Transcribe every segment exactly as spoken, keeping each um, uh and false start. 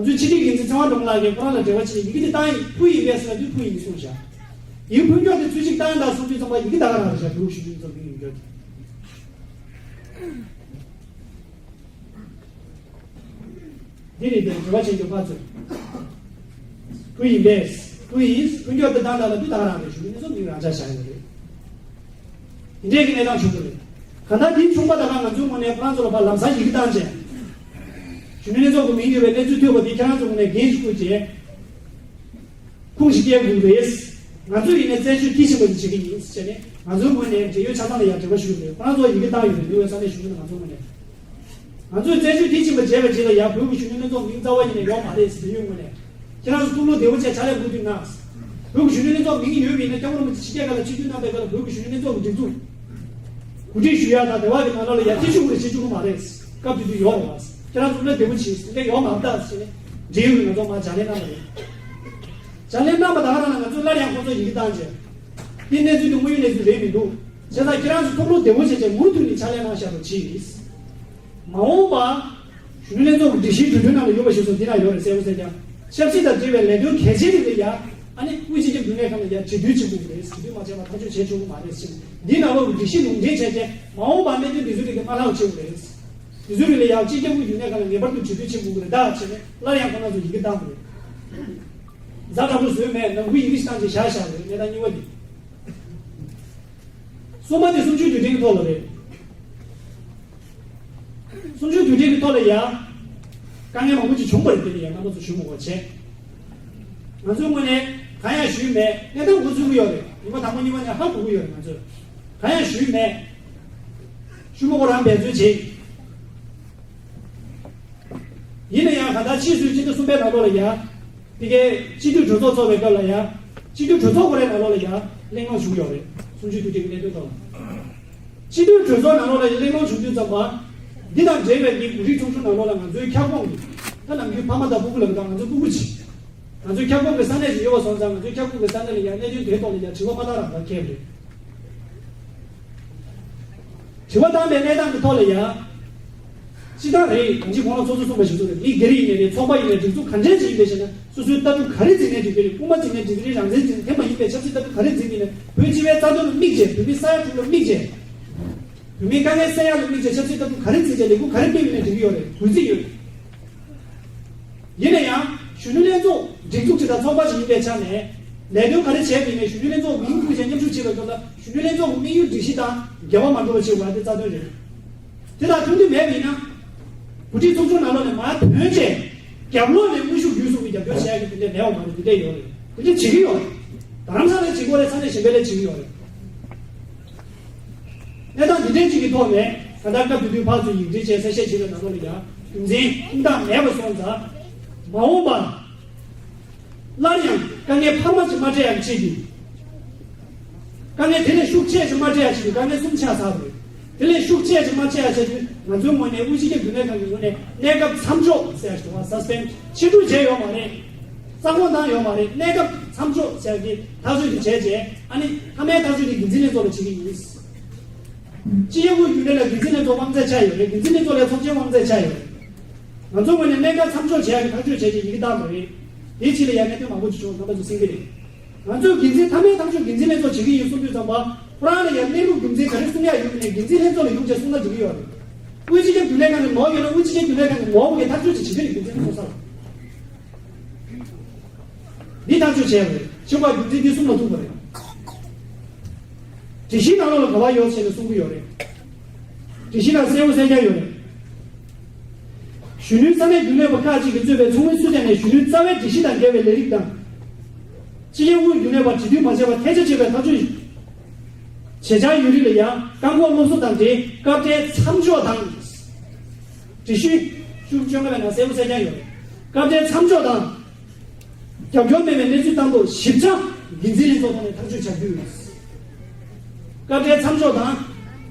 ང་ཚོའི་ཕྱི་དྲིལ་འགན་འཛིན་ཚེ་དབང་སྒྲོལ་མ་ལགས་ཀྱིས་ཁོ་རང་ལ་འབྲེལ་བ་བྱས་ཡི་གེ་དེ་བཏང་ཡིན། ཕུལ་ཡིན་པས་ཟེར་ན་དུས་ཕུལ་ཡིན་གསུངས་བཞག་ཡིག་ཕུལ་སྐྱོར་དེ་ཚུལ་གཅིག་བཏང་ཡིན་ད་གསུང་དུས་ཙམ་པ་ཡི་གེ་ད་ག་རང་རེད་བཞག་བོད་གཞོན་ནུ་ལྷན་ཚོགས་མིང་ཡིན་སྐྱོར་དེ། འདི་རེད་དེ་འབྲེལ་བ་བྱེད་རྒྱུ་ཕར་ཚུར། ཕུལ་ཡིན་པས། ཕུལ་ཡིན། ཕུལ་སྐྱོར་དེ་བཏང་ད་ལ་དུས་ད་ག་རང་རེད་བཞུགས་ནས་ཚོ་མིང་རང་ཆ་བཞག་ཡོད་རེད། འདི་འདྲའི་གི་གནས་སྟངས་བྱུང་གི་རེད། གང་ལྟར་འདི་བྱུང་པ་ད་ག་ང་ཚོའི་ངོས་ནས་ཁོ་རང་ཚོ་ལ་ཕར་ལམ་སང་ཡི་གེ་བཏང་བྱས། གཞོན་ནུ་ལྷན་ཚོགས་ཀྱི་མིང་ཡོད་པའི་གནས་ཚུལ་ཐོས་པ་འདི་ཁྱེད་རང་ཚོའི་ངོས་ནས་འགན་ཞིག་འཁུར་བྱས། ཁུངས་ཤིག་སྐྱེལ་དགོས་རེད། ང་ཚོ་ཡིན་ནའི་བཙན་བྱོལ་མཐིལ་ཕྱིན་པ་ཞིག་བྱེད་ཀྱི་ཡིན་ཟེར་ནས་ང་ཚོའི་ངོས་ནས་འབྲེལ་ཡོད་ཆ་ཚང་ལ་ཡང་འབྲེལ་བ་ཞུས་རེད། ཁོ་རང་ཚོ་ཡི་གེ་བཏང་ཡོད་རེད། འདི་བས་ས་གནས་གཞོན་ནུ་ང་ཚོའི་ངོས་ནས། ང་ཚོས་བཙན་བྱོལ་མཐིལ་ཕྱིན་པ་བྱས་པའི་རྗེས་ལ་ཡང་བོད་ཀྱི་གཞོན་ནུ་ལྷན་ཚོགས་མིང་རྩ་བ་ཉིད་ནས་ཡོད་མ་རེད་ཟེར་བའི་ངོས་ནས། ཁྱེད་རང་ཚོ་ཐུགས་ལུགས་བདེ་བོ་བྱས་ཕྱག་ལས་འགུལ་དུས་ན། བོད་ཀྱི་གཞོན་ནུ་ལྷན་ཚོགས་མིང་ཡོད་པ་ཡིན་ན་སྐྱབས་མགོན་རིན་པོ་ཆེ་ཕྱི་རྒྱལ་ཁག་ལ་ཆིབས་བསྒྱུར་གནང་པའི་སྐབས་ལ་བོད་ཀྱི་གཞོན་ནུ་ལྷན་ཚོགས་ཀྱི་སྒྲིག་འཛུགས་གོ་སྒྲིག་ཞུ་ཡ་དང་དེ་བ་གི་ནང་ལོགས་ལ་ཡ་ཐེ་ཆུ་གུ་རེ་བྱེད་ཆོག་གི་མ་རེད། སྐབས་དེ་དུས་ཡོད་རེད་བ། ཁྱེད་རང་ཚོ་ལ་བདེ་བོ་བྱེད་དེ་འདྲ་ཡོད་མ་རེད་ད་ཟེར་ནས་འབྲེལ་ཡོད་ཀྱི་ང་ཚོ་མར་ལྗགས་ལན་གནང་བ་རེད། ལྗགས་ལན་གནང་བ་དང་ང་རང་ལ་ང་ཚོས་སླར་ཡང་ཁོང་ཚོ་ཡི་གེ་བཏང་རྗེས། འདི་གནས་ཚུལ་དེ་དངོས་ཡོད་གནས་ཚུལ་རེད་མི་འདུག་བྱས་ཙང་ཁྱེད་རང་ཚོ་ཐུགས་ལུགས་བདེ་བོ་བྱས་བྱས་མུ་མཐུད་ནས་ཕྱག་ལས་གནང་བཞག་རོགས་གྱིས། མ་འོངས་པ། གཞོན་ནུ་ལྷན་ཚོགས་ཀྱི་སྒྲིག་གཞིའི་གྲོས་མཐུན་ནང་ལ་ཡོད་པ་ཞིག་སོགས་འདི་ན་ཡོད་རེད་གསལ་པོ་གསལ་རྐྱང་། ཆབ་སྲིད་དང་འབྲེལ་བའི་ལས་དོན་གལ་ཆེ་རིགས་ལ་ཡ། ཨ་ནི་དབུས་སྤྱི་ཁྱབ་རྒྱུན་ལས་ཁང་ལ་ཡ་གྲོས་བསྡུར་བྱེད་དགོས་རེད། གྲོས་བསྡུར་མ་བྱས་པར་ཐག་གཅོད་བྱེད་ཆོག་གི་མ་རེད་ཟེར། འདི་ནང་ལོགས་ཀྱི་སྒྲིག་གཞི་ལུང་འདྲེན་བྱས་རྗེས་མ་འོངས་པ་གནད་དོན་འདི་ཚོའི་རིགས་ཀྱི་མ་ལྷག་བྱེད་དགོས་རེད། དེ་ཚོའི་རིགས་ལ་ཡང་སྤྱི་ཁྱབ་དབུས་རྒྱུན་ལས་ཁང་ལ་ངེས་པར་དུ་གྲོས་བསྡུར་བྱེད་དགོས་ཀྱི་རེད་ད་བྱས་ནས་སླར་ཡང་ཁོ་རང་ཚོ་ཡི་གེ་བཏང་དགོས་རེད། ཛ་དྲག་པོ་བཟོས་མེད་ནང་ཁུལ་ཡི་གེ་ཞིག་བཏང་རྗེས་བཞག་བཞག་རེད་གནས་སྟངས་གཉིས་པ་འདི། གསུམ་པ་དེ་གསུམ་བཅུའི་དུས་དྲན་གྱི་ཐོག་ལ་རེད། གསུམ་བཅུའི་དུས་དྲན་གྱི་ཐོག་ལ་ཡང་དཀའ་ངལ་མང་པོ་ཅིག་བྱུང་བ་རེད། དེ་ལ་ཡང་རྣམ་པ་ཚོ་ཞུ་མ་དགོས་བྱས། ང་ཚོའི་ངོས་ནས་གང་ཡང་ཞུས་མེད། གནས་སྟངས་འགོ་ཚུགས་ཀྱི་ཡོད་རེད། ཉི་མ་དང་པོ་གཉིས་པ་ནས་ཧ་གོ་གི་ཡོད་རེད། ང་ཚོས་གང་ཡང་ཞུས་མེད། ཞུ་མ་དགོས་རང་འབད་རྩོལ་བྱེད། ཡིན་ན་ཡང་གང་ལྟར་ཕྱིས་སུ་སྤྱི་ཟླ་གསུམ་པའི་ནང་ལོགས་ལ་ཡང་། དེ་གའི་སྤྱི་འཐུས་གྲོས་ཚོགས་ཚོགས་པའི་སྐབས་ལ་ཡང་། སྤྱི་འཐུས་གྲོས་ཚོགས་ཁོ་རའི་ནང་ལོགས་ལ་ཡང་གླེང་སློང་བྱུང་ཡོད་རེད། གསུམ་བཅུའི་དུས་དྲན་གྱི་གནད་དོན་ཐོག་ལ། སྤྱི་འཐུས་གྲོས་ཚོགས་ནང་ལོགས་ལ་ཡང་གླེང་སློང་བྱུང་དུས་ཙམ་པ། འདི་དང་འབྲེལ་བའི་གི་གོ་སྒྲིག་ཚོགས་ཆུང་ནང་ལོགས་ལ་ང་ཚོའི་ཁྱབ་ཁོངས་ཀྱི། ད་ནམ་རྒྱུན་ཕ་མ་དང་སྤུ་གུ་ལབ་དང་ང་ཚོའི་སྤུ་གུ་ཅིག་ང་ཚོའི་ཁྱབ་ཁོངས་ཀྱི་ས་གནས་ཤིག་ཡོད་པ་སོང་ཙང་ང་ཚོའི་ཁྱབ་ཁོངས་ཀྱི་ས་གནས་ལ་ཡང་གནད་དོན་དེའི་ཐོག་ལ་ཡང་དྲི་བ་མ་བཏང་རང་ལ་ཁེལ་རེད། དྲི་བ་བཏང་པའི་གནས་སྟངས་ཀྱི་ཐོག་ལ་ཡང་། སྤྱི་བཏང་རེད། གང་ཅི་གོང་ལ་ཚོགས་གཙོས་གསུངས་པ་ཞིག་ཚོ་རེད། མི་སྒེར་ཡིན་ནའི་རེད། ཚོགས་པ་ཡིན་ནའི་སྒྲིག་འཛུགས་གང་འདྲ་ཅིག་ཡིན་པའི་ཕྱིར་ན་སོ་སོའི་ལྟ་གྲུབ་ག་རེ་འཛིན་ནའི་འགྲིག་གི་རེད། དབུ་མ་འཛིན་ནའི་འགྲིག་གི་རེད། རང་བཙན་འཛིན་དེ་མ་ཡིན་པའི་ཆབ་སྲིད་ལྟ་གྲུབ་ག་རེ་འཛིན་གྱི་ནའི་བོད་སྤྱི་པའི་རྩ་དོན་ལ་དམིགས་བྱས། བོད་མིའི་ས་ཡ་དྲུག་ལ་དམིགས་བྱས། བོད་མིའི་དཀའ་ངལ་སེལ་ཡག་ལ་དམིགས་བྱས་ཆབ་སྲིད་ལྟ་གྲུབ་ག་རེ་འཛིན་བྱས་ལས་འགུལ་ག་རེ་སྤེལ་ཡིན་ནའི་འགྲིག་གི་ཡོད་རེད། གུས་བརྩི་ཡོད། ཡིན་ན་ཡང་གཞོན་ནུ་ལྷན་ཚོགས་སྒྲིག་འཛུགས་ཅིག་དང་ཚོགས་པ་ཞིག་ཡིན་པའི་ཆ་ནས་ལས་དོན་ག་རེ་བྱས་པ་ཡིན་ནའི་གཞོན་ནུ་ལྷན་ཚོགས་མིང་ཐོགས་བྱས་མཉམ་ཞུགས་བྱེད་པའི་སྐབས་ལ་གཞོན་ནུ་ལྷན་ཚོགས་ཀྱི་དམིགས་ཡུལ་སྒྲིག་གཞི་དང་འགལ་བ་མ་འགྲོ་བ་བྱེད་དགོས་པ་དེ་རྩ་དོན་རེད། དེ་དང་མཐུན་གྱི་མེད་པ་ཡིན་ན། གོ་སྒྲིག་ཚོགས་ཆུང་ནང་ལོགས་ནས་མར་ཐོན་རྗེས་རྒྱབ་ལོགས་ནས་དངོས་ཤུགས་བརྒྱུད་གསུམ་གྱི་རྒྱབ་སྐྱོར་བྱེད་ཡག་གི་དེ་འདྲ་མེད་པ་མ་རེད། དེ་འདྲ་ཡོད་རེད། དེ་འདྲ་བྱེད་ཀྱི་ཡོད་རེད། རྡ་རམ་ས་ལའི་བྱེད་སྒོ་རེད། ས་གནས་གཞན་པའི་ལ་བྱེད་ཀྱི་ཡོད་རེད། གནས་སྟངས་འདི་འདྲའི་གཅིག་གི་ཐོག་ནས་ད་ལྟ་སྐབས་དེ་དུས་ཕར་ཚུར་ཡིག་འབྲེལ་བྱས་གསལ་བཤད་བྱེད་པའི་ནང་ལོགས་ལ་ཡང་རྒྱུ་མཚན་ཁུངས་དག་མེད་པ་སོང་ཙང་། མ་འོངས་པར་སླར་ཡང་དཀའ་ངལ་འཕར་མ་ཅིག་མ་འཕྲད་ཡག་ཆེད་དུ། དཀའ་ངལ་དེ་ལས་ཤུགས་ཆེ་ཞིག་མ་འཕྲད་ཡག་ཆེད་དུ་དཀའ་ངལ་གསུམ་ཆགས་ཚར་བ་རེད། དེ་ལས་ཤུགས་ཆེ་ཞིག་མ་འཕྲད་ཡག་ཆེད་དུ་ང་ཚོའི་ངོས་ནས་དབུས་སྤྱི་ཁྱབ་རྒྱུན་ལས་ཁང་གི་ངོས་ནས་གནས་སྐབས་མཚམས་འཇོག་ཟེར་ཡག་ཞིག་འདུག་བ། སཱ་སི་པེན་ཌི་ཕྱིར་སྤྲོད་བྱས་ཡོད་མ་རེད། རྩ་དགོངས་བཏང་ཡོད་མ་རེད། གནས་སྐབས་མཚམས་འཇོག་བྱས་ཏེ་ཐག་གཅོད་དེ་བྱས་རྗེས་ཨ་ནི་མཐའ་མའི་ཐག་གཅོད་དེ་འགན་འཛིན་ལྷན་ཚོགས་ལ་བྱེད་ཀྱི་ཡིན། སྤྱི་ཁྱབ་དབུས་རྒྱུན་ལས་ལ་འགན་འཛིན་ལྷན་ཚོགས་དབང་ཚད་ཆགས་ཡོད་རེད། འགན་འཛིན་ལྷན་ཚོགས་ལ་ཚོགས་ཆེན་དབང་ཚད་ཆགས་ཡོད་རེད། ང་ཚོ་ངོས་ནས་གནས་སྐབས་མཚམས་འཇོག་བྱེད་ཡག་གི་ཐག་གཅོད་བྱས་རྗེས་ཡི་གེ་བཏང་བ་རེད། དེའི་ཕྱི་ལ་ཡང་གནད་དོན་མང་པོ་ཅིག་བྱུང་རྣམ་པ་ཚོ་གསན་གྱི་རེད། ང་ཚོས་འགན་འཛིན་མཐའ་མའི་ཐག་གཅོད་འགན་འཛིན་ལྷན་ཚོགས་བྱེད་ཀྱི་ཡིན་གསུངས་དུས་ཙམ་པ། ཁོ་རང་ལ་ཡང་གནས་ལུགས་རྒྱུ་མཚན་ག་རེ་གསུང་ཡག་ཡོད་མེད་འགན་འཛིན་ལྷན་ཚོགས་ལ་ཡོང་བྱས་གསུང་ན་འགྲིག་གི་ཡོད་རེད། དབུས་སྤྱི་ཁྱབ་རྒྱུན་ལས་ཁང་གི་ནོར་ཡོད་ན་དབུས་སྤྱི་ཁྱབ་རྒྱུན་ལས་ཁང་གི་ནོར་གྱི་ཐག་གཅོད་ཅིག་བྱེད་ཀྱི་རེད། འགན་འཛིན་ལྷན་ཚོགས་སར། འདི་ཐག་གཅོད་བྱས་པ་རེད། ཕྱི་པ་རྒྱུ་མཚན་འདི་གསུང་མ་ཐུབ་པ་རེད། སྒྲིག་གཞིའི་ནང་ལོགས་ལ་ག་བ་ཡོད་ཟེར་ནས་གསུང་གི་ཡོད་རེད། སྒྲིག་གཞི་ནང་གསལ་པོ་གསལ་རྐྱང་ཡོད་རེད། གཞོན་ནུའི་ས་གནས་རྒྱུན་ལས་པ་ཁག་ཅིག་གིས་གཙོས་པའི་ཚོགས་མི་སུ་དེ་ནས་གཞོན་ནུའི་རྩ་བའི་སྒྲིག་གཞི་དང་འགལ་བའི་ལས་རིགས་དང་། སྤྱི་ཁྱབ་དབུས་རྒྱུན་ལས་པར་གྲོས་བསྡུར་མ་བྱས་པར་ཐལ་ཆ་བྱེད་པའི་ཐག་གཅོད་བྱེད་འཆར་ཡོད་རིགས་ལ་ཡང་རྐང་འཁོར་སློབ་གསོ་དང་འབྲེལ་སྐབས་འཕྲལ་མཚམས་འཇོག་དང་། སྒྲིག་གཞི་ཤུགས་བཅོ་ལྔ་པའི་ནང་གསལ་པོ་གསལ་རྐྱང་ཡོད་རེད། སྐབས་འཕྲལ་མཚམས་འཇོག་དང་། རྒྱབ་སྐྱོར་མེད་པའི་གནས་ཚུལ་བཏང་ཐོག་ཞིབ་ཆ་འགན་འཛིན་ལྷན་ཚོགས་ཐོག་ནས་ཐག་གཅོད་བྱ་རྒྱུ། སྐབས་འཕྲལ་མཚམས་འཇོག་དང་།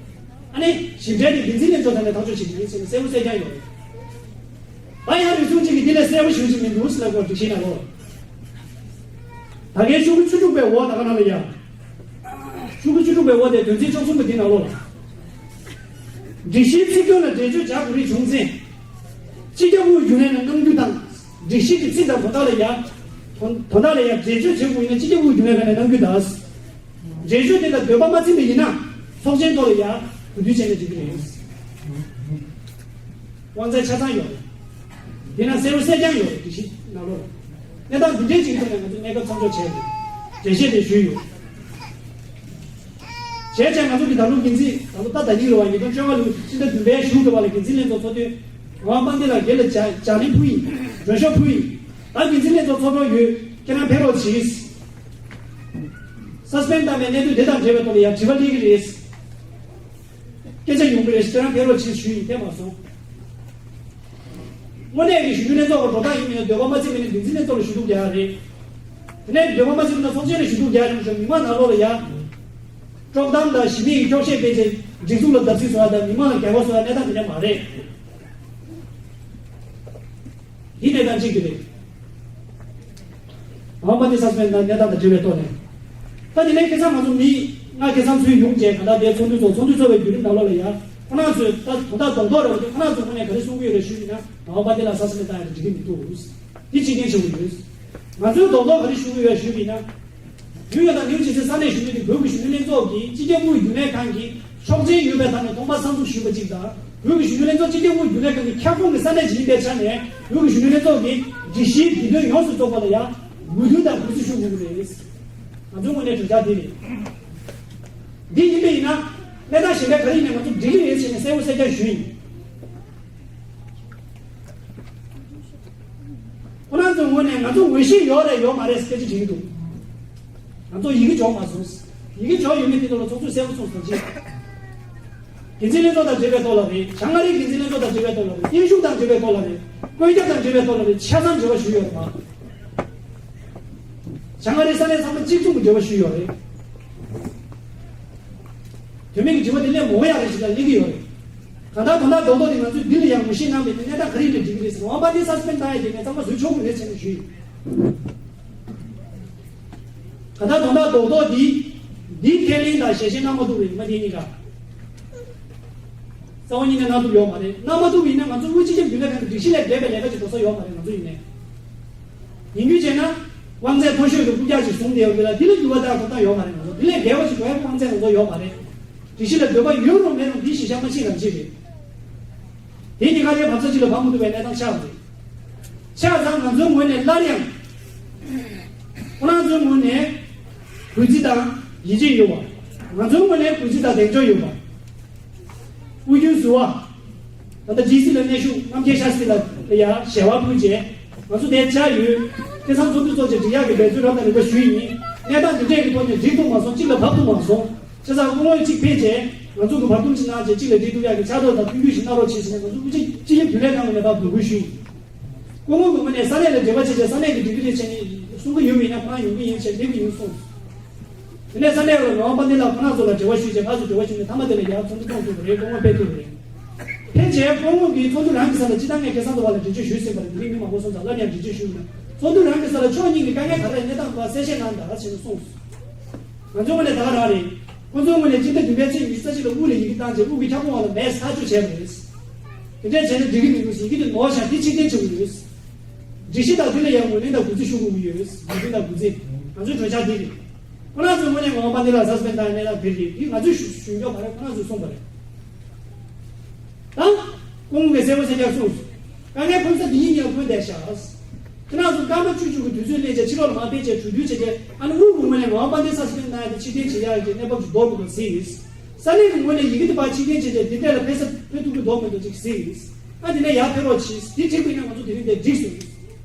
ཨ་ནི་ཞིབ་ཕྲ་དེ་འགན་འཛིན་ལྷན་ཚོགས་ཐོག་ནས་ཐག་གཅོད་བྱེད་ཀྱི་ཡིན་ཟེར་ནས་གསལ་པོ་གསལ་རྐྱང་ཡོད་རེད། ད་ཡང་རེ་ཟུང་གཅིག་གིས་འདི་ལས་གསལ་པོ་ཞེ་པོ་ཅིག་མི་འདུག་ཟེར་ལབ་དགོས་སྒྲིག་གཞིའི་ནང་ལོགས། ད་གའི་ཤོག་གུ་བཅུ་དྲུག་པའི་འོག་ད་ག་ནང་ལ་ཡ། ཤོག་གུ་བཅུ་དྲུག་པའི་འོག་དེ་དོན་ཚན་བཅུ་གསུམ་པ་འདི་ནང་ལོགས་ལ། སྒྲིག་གཞིའི་ཚིག་དོན་ལ་འགྲེལ་བརྗོད་བྱ་དགོས་རིགས་བྱུང་ཚེ། སྤྱི་ཁྱབ་དབུས་རྒྱུན་ལས་ནས་གནང་རྒྱུ་དང་། སྒྲིག་གཞི་གི་ཚིག་དང་དོན་དག་ལ་ཡ། དོན་དོན་དག་ལ་ཡ་འགྲེལ་བརྗོད་བྱེད་དགོས་ཡིན་ན་སྤྱི་ཁྱབ་དབུས་རྒྱུན་ལས་ཁང་ནས་གནང་རྒྱུ་དང་། འགྲེལ་བརྗོད་དེ་ལ་འདོད་པ་མ་ཚིམ་པ་ཡིན་ན་ཚོགས་ཆེན་ཐོག་ལ་ཡ་གོ་བསྡུར་བྱས་ན་འགྲིག་གི་རེད། དབང་ཚད་ཆ་ཚང་ཡོད་རེད། དེ་ན་གསལ་བོ་གསལ་རྐྱང་ཡོད་རེད། སྒྲིག་གཞི་ནང་ལོགས་ལ། གནས་སྟངས་འདི་འདྲའི་ཅིག་ཐོག་ནས་ང་ཚོས་གནས་སྐབས་མཚམས་འཇོག་བྱས་ཏེ་འགྲེལ་བཤད་དེ་ཞུས་ཡོད། བྱས་ཙང་ང་ཚོ་གི་ད་ལོ་འགན་འཛིན་ད་ལོ་ད་ད་ཉིན་རེད་བ། ཉིས་སྟོང་བཅོ་ལྔ་ལོའི་ཕྱི་ཟླ་བདུན་པའི་གཞུག་ཏུ་བ་ལ་འགན་འཛིན་ལྷན་ཚོགས་ཚོགས་དུས་ངག་དབང་དཔལ་ལྡན་ལགས་སྒེར་ལ་ལྗགས་ལན་ཕུལ་ཡིན། མགྲོན་ཤོག་ཕུལ་ཡིན། ད་འགན་འཛིན་ལྷན་ཚོགས་ཚོགས་གྲོལ་ཡོད། ཁྱེད་རང་ཕེབས་རོགས་གྱིས། སཱ་སི་པེན་བཏང་བའི་གནད་དོན་དེ་དང་འབྲེལ་བའི་ཐོག་ལ་ཡང་དྲི་བ་སླེབས་ཀྱི་རེད། སྐད་ཆ་ཡོང་གི་རེད། ཁྱེད་རང་ཕེབས་རོགས་གྱིས་ཞུས་ཡིན། ཕེབས་མ་སོང་། དངོས་གནས་ཀྱི་གཞོན་ནུ་ལྷན་ཚོགས་ཀྱི་འགྲོ་སྟངས་ཡིན་མིན་ལ་འདོད་པ་མ་ཚིམ་པ་ཡིན་ན་འགན་འཛིན་ལྷན་ཚོགས་ལ་ཞུ་གཏུག་རྒྱག་ཡ་རེད། དེ་ནས་འདོད་པ་མ་ཚིམ་ན་ཚོགས་ཆེན་ལ་ཞུ་གཏུག་རྒྱག་ཡ་རེད། མི་མང་ནང་ལོགས་ལ་ཡ། དཀྲོག་གཏམ་དང་ཞི་མི་ཡི་འཁྱོག་བཤད་སྤེལ་བྱས་སྒྲིག་འཛུགས་ལ་བརྡབ་གསིག་བཟོ་ཡ་དང་མི་མང་ལ་འགལ་བ་བཟོ་ཡ་གནས་སྟངས་དེ་འདྲ་མ་རེད། འདི་གནས་སྟངས་གཅིག་དེ་རེད། ངག་དབང་དཔལ་ལྡན་སཱ་སི་པེན་དང་གནས་སྟངས་དང་འབྲེལ་བའི་ཐོག་ནས། ད་དེ་ནས་ཁ་སང་ང་ཚོ་མི་ལྔ་ཁ་སང་ཚུར་ཡོང་བྱས་ག་ད་དེ་ཚོགས་འདུ་ཚོགས་ཚོགས་འདུ་ཚོགས་པའི་བརྒྱུད་རིམ་ནང་ལོགས་ལ་ཡ། ཁོ་རང་ཚོས་ད་དོན་དག་རྡོག་རྡོག་རེད་བ། ཁོ་རང་ཚོ་ངོས་ནས་ག་རེ་གསུང་གི་ཡོད་རེད་ཞུས་པ་ཡིན་ན། ངག་དབང་དཔལ་ལྡན་ལགས་སཱ་སི་པེན་བཏང་ཡ་དེ་འགྲིག་གི་མི་འདུག་འདི་ཕྱིར་འཐེན་བྱེད་དགོས་ཡོད། ང་ཚོས་རྡོག་རྡོག་ག་རེ་ཞུ་གི་ཡོད་ཞུས་པ་ཡིན་ན། ཡུལ་ཡོད་དང་ནེའུ་ཆེ་སའི་ས་གནས་གཞོན་ནུ་དེ་བོད་ཀྱི་གཞོན་ནུ་ལྷན་ཚོགས་ཀྱི་སྤྱི་ཁྱབ་དབུས་རྒྱུན་ལས་ཁང་གི་ཆོག་མཆན་ཡོད་པའི་ཐད་ནས་ཐོག་མར་གསར་འཛུགས་ཞུས་པ་གཅིག་དང་། བོད་ཀྱི་གཞོན་ནུ་ལྷན་ཚོགས་སྤྱི་ཁྱབ་དབུས་རྒྱུན་ལས་ཁང་གི་ཁྱབ་ཁོངས་ཀྱི་ས་གནས་ཤིག་ཡིན་པའི་ཆ་ནས་བོད་ཀྱི་གཞོན་ནུ་ལྷན་ཚོགས་ཀྱི་སྒྲིག་གཞིའི་དགེ་འདུན་ཡོངས་སུ་རྫོགས་པ་ལ་ཡང་མོས་མཐུན་དང་གུས་བརྩི་ཞུ་དགོས་ཀྱི་རེད། ང་ཚོའི་ངོས་ནས་གྲོས་འཆར་འདི་རེད། འདི་ཡིན་པ་ཡིན་ན་གནས་སྟངས་གཞན་པ་ག་རེ་ཡིན་ནའང་ང་ཚོ་འགྲིག་གི་རེད་ཟེར་ནས་གསལ་པོ་གསལ་རྐྱང་ཞུས་ཡིན། ཁོ་རང་ཚོའི་ངོས་ནས་ང་ཚོ་ངོས་བཞེས་ཡོད་རེད་ཡོད་མ་རེད་སྐད་ཆ་དྲིས་ཀྱི་འདུག་ང་ཚོ་ཡི་གེ་འབྱོར་མ་སོང་། ཡི་གེ་འབྱོར་ཡོད་མེད་དེ་ཐོག་ལ་ཚོགས་གཙོས་གསལ་པོ་གསུངས་སོང་ཅི། འགན་འཛིན་ལྷན་ཚོགས་དང་འབྲེལ་བའི་ཐོག་ལ་རེད། བྱང་ཨ་རིའི་འགན་འཛིན་ལྷན་ཚོགས་དང་འབྲེལ་བའི་ཐོག་ལ་རེད། དབྱིན་གཞུང་དང་འབྲེལ་བའི་ཐོག་ལ་རེད། བཀོད་ཁྱབ་དང་འབྲེལ་བའི་ཐོག་ལ་རེད། ཆ་ཚང་འབྲེལ་བ་ཞུས་ཡོད་རེད་མ། བྱང་ཨ་རིའི་ས་གནས་ཚང་མ་གཅིག་མཚུངས་ཀྱི་འབྲེལ་བ་ཞུས་ཡོད་རེད། དོན་མེད་ཀྱི་དྲི་བ་དེ་སླེབས་མི་དགོས་ཡག་རེད་ཞེས་ལ་སླེབས་ཀྱི་ཡོད་རེད། གང་ལྟར་དོན་དག་རྡོག་རྡོག་དེ་ང་ཚོས་འདི་ལ་ཡང་ངོས་བཞེས་གནང་བའི་གནས་སྟངས་ག་རེ་ཡིན་ནའང་འགྲིག་གི་རེད་ཟེར། ངག་དབང་དཔལ་ལྡན་སཱ་སི་པེན་བཏང་ཡག་དེ་ངས་ཚང་མ་བཟོས་ཆོག་གི་རེད་ཟེར་ནས་ཞུས་ཡིན། གང་ལྟར་དོན་དག་རྡོག་རྡོག་འདི། འདི་ཁས་ལེན་དང་ཞལ་བཞེས་གནང་མ་ཐུབ་པའི་མ་དེ་གཉིས་ཀ། རྩ་བ་ཉིད་ནས་གནང་ཐུབ་ཡོད་མ་རེད། གནང་མ་ཐུབ་པ་ཡིན་ན་ང་ཚོ་དབུས་སྤྱི་ཁྱབ་རྒྱུན་ལས་ཁང་གི་སྒྲིག་གཞི་ལས་འགལ་བའི་ལས་ཀ་ཅིག་འགྲོ་ས་ཡོད་མ་རེད་ང་ཚོ་ཡིན་ནའི། ཡིན་རྒྱུ་བྱས་ན། དབང་ཚད་མཐོ་ཤོས་ཀྱི་རྐུབ་བཀྱག་ཅིག་བཟུང་བསྡད་ཡོད་པ་ལ་འདི་ལ་འགྱུར་བ་གཏང་ཐུབ་སྟངས་ཡོད་མ་རེད། ང་ཚོ་འདི་ལས་འགལ་བ་ཞིག་འགྲོ་ཡག་གི་དབང་ཚད་ང་ཚོ་ཡོད་མ་རེད། སྒྲིག་གཞི་ལ་འདོད་པ་ཡོད་རུང་མེད་རུང་འདི་གཞི་བཞག་མ་ཤེས་རང་བྱེད་རེད། དེ་གཉིས་ཀ་ལས་བབ་ས་གཅིག་ལ་བབ་མི་ཐུབ་པའི་གནས་སྟངས་ཆགས་པ་རེད། ཆགས་ཙང་ང་ཚོའི་ངོས་ནས་སླར་ཡང་། ཁོ་རང་ཚོའི་ངོས་ནས་གུས་བརྩི་དང་ཡིད་ཆེས་ཡོད་པ། ང་ཚོའི་ངོས་ནས་གུས་བརྩི་དང་གདེང་འཇོག་ཡོད་པ། དབུས་རྒྱུན་ཟུར་པ། ད་ལྟ་ཌི་སི་ལ་གནས་བཞུགས་རྣམ་རྒྱལ་ཤཱསྟྲི་ལགས་ལ་ཡང་ཞལ་པར་ཕུལ་རྗེས་ང་ཚོ་དེ་བཅར་ཡོད། དེ་ཚང་ཚོགས་འདུ་ཚོགས་རྗེས་འགྲིག་ཡག་གི་འབད་བརྩོན་རབ་དང་རིམ་པ་ཞུས་ཡིན། གནས་སྟངས་འདི་འདྲས་ཀྱི་ཐོག་ནས་འགྲིག་ཐུབ་མ་སོང་། གཅིག་ལ་བབ་ཐུབ་མ་སོང་། བྱས་ཙང་སྐུ་ངོ་གཅིག་ཕེབས་རྗེས་ང་ཚོ་གི་བར་འདུམ་ཅིག་གནང་རྗེས་གཅིག་ལ་འགྲིག་ཐུབ་ཡག་གི་ཕྱག་རོགས་དང་མཐུན་འགྱུར་ཞིག་གནང་རོགས་བྱེད་ཟེར་ནས་ང་ཚོ་དབུ་ཁྲིད་སྤྱི་ཁྱབ་རྒྱུན་ལས་ཁང་ནས་ལས་ཀ་འབོད་སྐུལ་ཞུས་ཡིན། སྐུ་ངོ་གི་ངོས་ནས་ས་གནས་ལ་འབྲེལ་བ་བྱས་རྗེས་ས་གནས་ཀྱི་འགྲིག་གི་རེད་བྱས་ནས་གསུང་གི་ཡོད་པ་ཡིན་ན་ཁོ་རང་ཡོང་གི་ཡིན་བྱས་སླེབས་ཀྱི་ཡིན་གསུངས། དེ་ནས་ས་གནས་ལ་ངག་དབང་དཔལ་ལྡན་ལགས་ཁོ་རང་ཚོ་ལ་འབྲེལ་བ་ཞུས་རྗེས་ཕར་ཚུར་འབྲེལ་བ་ཞུས་ནས་མཐའ་མ་དེ་ལ་ཡར་ཚོགས་འདུ་གཏོང་ཐུབ་པ་རེད། སྐུ་ངོ་ཕེབས་ཐུབ་པ་རེད། ཕེབས་རྗེས་སྐུ་ངོ་གིས་ཚོགས་འདུ་རང་གི་ས་ལ་སྤྱིར་བཏང་ངས་ཁ་སང་དུ་བ་ལ་འགྲེལ་བརྗོད་ཞུས་ཟིན་པ་རེད། འདི་རིགས་མི་མང་པོ་སོང་ཙང་སླར་ཡང་འགྲེལ་བརྗོད་ཞུས་ན། ཚོགས་འདུ་རང་གི་ས་ལ་ཕྱོགས་གཉིས་ཀྱི་དཀའ་ངལ་ག་རེ་གནས་སྟངས་འདུག་གསལ་བཤད་གནང་དང་ཞེས་གསུངས། ང་ཚོའི་ངོས་ནས་ད་ག་རང་རེད། ཁོ་ཚོའི་ངོས་ནས་སྤྱི་ཟླ་བདུན་པའི་ཚེས་ཉི་ཤུ་རྩ་གཅིག་ལ་དབུས་ལ་ཡི་གེ་བཏང་རྗེས་དབུས་ཀྱི་ཁྱབ་ཁོངས་འོག་ལ་མེད་ཟེར་ཐག་གཅོད་བྱས་པ་རེད། དེ་འདྲས་བྱས་ན་འགྲིག་གི་མི་འདུག་ཡི་གེ་དེ་ནོར་ཤག་དེ་ཕྱིར་འཐེན་བྱེད་དགོས་ཡོད། སྒྲིག་གཞི་དང་དེ་ལ་ཡང་ངོས་ལེན་དང་གུས་བརྩི་ཞུ་དགོས་ཀྱི་ཡོད། ངོས་ལེན་དང་གུས་བརྩི། ང་ཚོའི་གྲོས་འཆར་འདི་རེད། ཁོ་རང་ཚོའི་ངོས་ནས་ངག་དབང་དཔལ་ལྡན་ལགས་སཱ་སི་པེན་བཏང་ཡ་གནས་སྟངས་འདི་རེད། འདི་ང་ཚོས་ཞུ་ཞུ་མགྱོགས་མ་རེད། ཁོ་རང་ཚོས་གསུངས་པ་རེད། ད། སྐུ་ངོ་གིས་གསལ་པོ་གསལ་རྐྱང་གསུངས་སོང་། དཀའ་ངལ་ཕོག་ས་འདི་ཡིན་ཡང་ཕོག་བསྡད་ཤག་ཁྱེད་རང་ཚོ་སྐར་མ་བཅུ་བཅུ་གི་དུས་ཚོད་ལེན་བྱས་ཕྱི་ལོགས་ལ་མར་ཕེབས་བྱས་གྲོས་བསྡུར་བྱས་ཏེ་ཨ་ནི་དབུས་ཀྱི་ངོས་ནས་ངག་དབང་དཔལ་ལྡན་སཱ་སི་པེན་གནང་ཡ་དེ་ཕྱིར་འཐེན་བྱེད་ཡ་གི་གནས་བབ་ཅིག་འདོར་མི་འདོར་གཟིགས། ས་གནས་ཀྱི་ངོས་ནས་ཡི་གེ་དེ་ཕར་ཕྱིར་འཐེན་བྱས་ཏེ་འདི་འདྲས་ལ་ཕེབས་ས་ཕེབས་ཐུབ་ཀྱི་འདོར་མི་འདོར་ཅིག་གཟིགས། ཨ་དེ་ནས་ཡར་ཕེབས་རོགས་གྱིས། དེ་འགྲིག་པ་ཡིན་ན་ང་ཚོ་དེ་རིང་འདིར་འགྲིག་སོང་།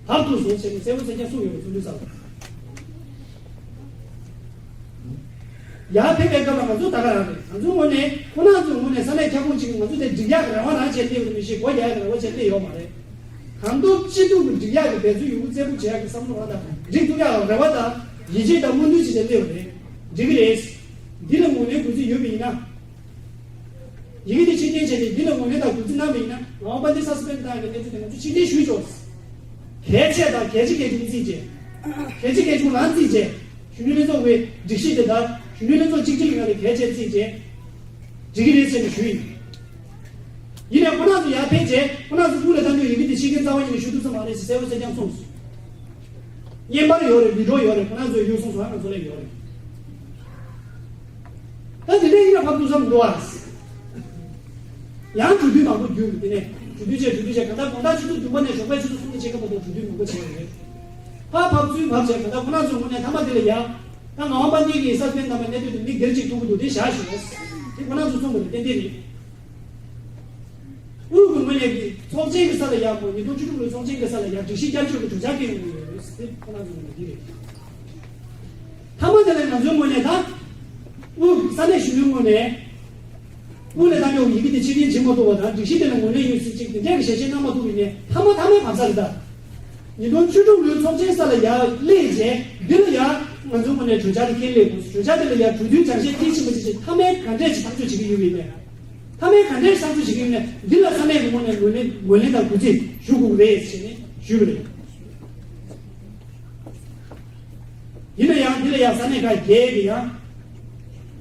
བབ་ཐུབ་སོང་ཟེར་ནས་གསལ་པོ་གསལ་རྐྱང་གསུངས་ཡོད་པ་ཚོགས་འདུའི་ས་ལ། ཡར་ཕེབས་པའི་སྐབས་ལ་ང་ཚོ་ད་ག་རང་རེད། ང་ཚོའི་ངོས་ནས་ཁོ་རང་ཚོའི་ངོས་ནས་ས་གནས་ཁྱབ་ཁོངས་གཅིག་གི་ང་ཚོ་དེ་འགྲིག་ཡག་གི་རེ་བ་རང་བྱས་སླེབས་ཡོད་མི་ཤེས། སྒོ་རྒྱག་ཡག་གི་རེ་བ་བྱས་སླེབས་ཡོད་མ་རེད། གང་ཐུབ་ཅི་ཐུབ་ཀྱིས་འགྲིག་ཡག་གི་འབད་རྩོལ་ཡོད་རྒུ་རྩལ་སྤུངས་བྱེད་ཡག་གི་བསམ་བློ་རང་དང་འགྲིག་ཐུབ་ཡག་ལ་རེ་བ་དང་ཡིད་ཆེས་དང་སྨོན་འདུན་བྱས་ཏེ་སླེབས་པ་རེད། འགྲིག་གི་རེད། འདི་ལ་ངོས་ལེན་དགོས་ཚུལ་ཡོད་པ་ཡིན་ན། ཡི་གེ་དེ་ཕྱིར་འཐེན་བྱས་ཏེ་འདི་ལ་ངོས་ལེན་དང་གུས་བརྩི་གནང་བ་ཡིན་ན་ངག་དབང་དཔལ་ལྡན་སཱ་སི་པེན་བཏང་ཡག་གི་གནས་ཚུལ་དེ་ང་ཚོས་ཕྱིར་འཐེན་ཞུས་ཆོག་གལ་ཆེ་དང་གལ་ཆེ་གལ་ཆུང་བརྩིས་བྱས། གལ་ཆེ་གལ་ཆུང་རང་བརྩིས་བྱས། གཞོན་ནུ་ལྷན་ཚོགས་ཀྱི་སྒྲིག་གཞི་དེ་དག་གཞོན་ནུ་ལྷན་ཚོགས་གཅིག་སྒྲིལ་ཡོང་ཡག་ལ་གལ་ཆེ་བརྩིས་བྱས། འགྲིག་གི་རེད་ཟེར་ནས་ཞུས་ཡིན། ཡིན་ནའི་ཁོ་རང་ཚོ་ཡར་ཕེབས་རྗེས་ཁོ་རང་ཚོ་དབུ་ལ་བཏང་རྒྱུ་ཡི་གེ་དེ་ཕྱི་རྒྱལ་རྩ་བ་ཉིད་ནས་ཞུ་ཐུབ་ས་མ་རེད་ཟེར་གསལ་པོ་གསལ་རྐྱང་གསུངས་སོང་། བརྙན་པར་ཡོད་རེད། བི་ཌིའོ་ཡོད་རེད། ཁོ་རང་ཚོས་ཡོད་གསུངས་སོང་། ང་ཚོ་ལ་ཡོད་རེད། ད་དེ་འདྲའི་ཡིན་ན་ཕབ་ཐུབ་ས་མི་འདུག་ཨ། ཡང་གྲོས་བསྡུར་མང་པོ་བརྒྱུད་དེ་ནས་གྲོས་བསྡུར་བྱས་གྲོས་བསྡུར་བྱས་གང་ལྟར་དགོང་དག་ཆུ་ཚོད་བདུན་པ་ནས་ཞོགས་པའི་ཆུ་ཚོད་གསུམ་ནས་ཕྱེད་ཀ་བར་དུ་གྲོས་བསྡུར་མང་པོ་བྱས་ཡོད་རེད། ཕར་ཕབ་ཚུར་ཕབ་བྱས་གང་ལྟར་ཁོ་རང་ཚོའི་ངོས་ནས་མཐའ་མ་དེ་ལ་ཡ། ད་ངག་དབང་དཔལ་ལྡན་གྱིས་གསར་འཕེལ་གནང་བའི་གནད་དོན་དེ་མིག་སྒེར་གཅིག་མཐོང་གི་འདུག་དེ་བཞག་ཞུ་རོགས། དེ་ཁོ་རང་ཚོ་གསུངས་པ་རེད། ཏན་ཏན་རེད། དབུས་ཀྱི་ངོས་ནས་ཀྱི་ཚོགས་ཆེན་གྱི་ས་ལ་ཡག་པོ་ཉིས་སྟོང་བཅུ་དྲུག་ལོའི་ཚོགས་ཆེན་གྱི་ས་ལ་ཡག་སྒྲིག་གཞི་བསྐྱར་བཅོས་ཀྱི་གྲོས་འཆར་སྐད་ཡོང་གི་ཡོད་ཟེར་ཁོ་རང་ཚོའི་ངོས་ནས་འདི་རེད། མཐའ་མ་དེ་ལ་ང་ཚོའི་ངོས་ནས་ད་དབུས་ས་གནས་གཞོན་ནུའི་ངོས་ནས་དབུས་ལ་བཏང་ཡོང་ཡི་གེ་དེ་ཕྱིར་འཐེན་བྱེད་མ་ཐུབ་པ་དང་སྒྲིག་གཞི་དེ་ལ་ངོས་ལེན་ཡོད་ཟེར་ཅིག་དེ་འདྲས་ཀྱི་ཞལ་བཞེས་གནང་མ་ཐུབ་པ་ཡིན་ནའི་མཐའ་མ་མཐའ་མའི་བབས་ས་རེད་ད། ཉིས་སྟོང་བཅུ་དྲུག་ལོའི་ཚོགས་ཆེན་ས་ལ་ཡར་སླེབས་རྗེས་འདི་ལ་ཡང་ང་ཚོའི་ངོས་ནས་གྲོས་འཆར་དེ་འཁྱེར་སླེབས་དགོས། གྲོས་འཆར་དེ་ལ་ཡང་གྲོས་མཐུན་སྦྱང་བཤད་མཐིལ་ཕྱིན་པ་ཅིག་ཅིག་མཐའ་མའི་ག་འདྲས་ཅིག་ཐག་གཅོད་བྱེད་ཀྱི་ཡོད་པ་ཡིན་ནའི། མཐའ་མའི་ག་འདྲས་ཐག་གཅོད་བྱེད་ཀྱི་ཡོད་ན་འདི་ལ་ས་གནས་ཀྱི་ངོས་ནས་ངོས་ལེན་ངོས་ལེན་དང་གུས་བརྩི་ཞུ་དགོས་རེད་ཟེར་ནས་ཞུས་པ་རེད། ཡིན་ན་ཡང་འདི་ལ་ཡང་ས་གནས་ཁག་བརྒྱད་ཀྱི་ཡང་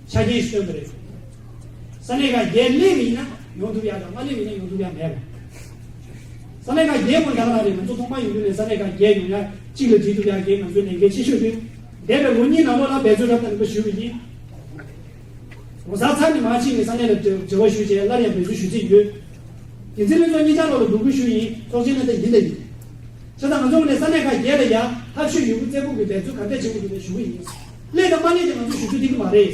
ཆ་རྐྱེན་ཞིག་བཏོན་པ་རེད། ས་གནས་ཁག་བརྒྱད་སླེབས་པ་ཡིན་ན་ཡོང་ཐུབ་ཡག་དང་མ་སླེབས་པ་ཡིན་ན་ཡོང་ཐུབ་ཡག་མེད་པ། ས་གནས་ཁག་བརྒྱད་སྐོར་ད་ག་རང་རེད། ང་ཚོ་ཐོག་མར་ཡོང་དུས་ནས་ས་གནས་ཁག་བརྒྱད་ཡོང་ཡག་གཅིག་ལ་བྲིས་ཐུབ་ཡག་གི་ང་ཚོའི་ལས་འགན་ཆེ་ཤོས་དེ། འདས་པའི་ལོ་གཉིས་ནང་ལོགས་ལ་འབད་རྩོལ་རབ་དང་རིམ་པ་ཞུས་པ་ཡིན། ལོ་གསར་ཚར་ནས་མར་ཕྱིན་ནས་ས་གནས་ལ་འབྲེལ་བ་ཞུས་རྗེས་སླར་ཡང་འབད་རྩོལ་ཞུ་རྩིས་ཡོད། འགན་འཛིན་ལྷན་ཚོགས་གཉིས་ཆར་ལོག་ལ་འབོད་སྐུལ་ཞུས་ཡིན། ཚོགས་ཆེན་ནང་ད་ཡིན་ད་ཡིན། བྱས་ཙང་ང་ཚོ་ངོས་ནས་ས་གནས་ཁག་བརྒྱད་ལ་ཡང་ཐབས་ཤེས་ཡོད་རྒུ་རྩལ་སྤོགས་ཀྱི་འབད་རྩོལ་ག་འདྲས་བྱེད་དགོས་འདུག་ནས་ཞུ་གི་ཡིན། སླེབས་དང་མ་སླེབས་ཀྱི་ང་ཚོ་ཞུ་རྒྱུ་འདི་གི་མ་རེད།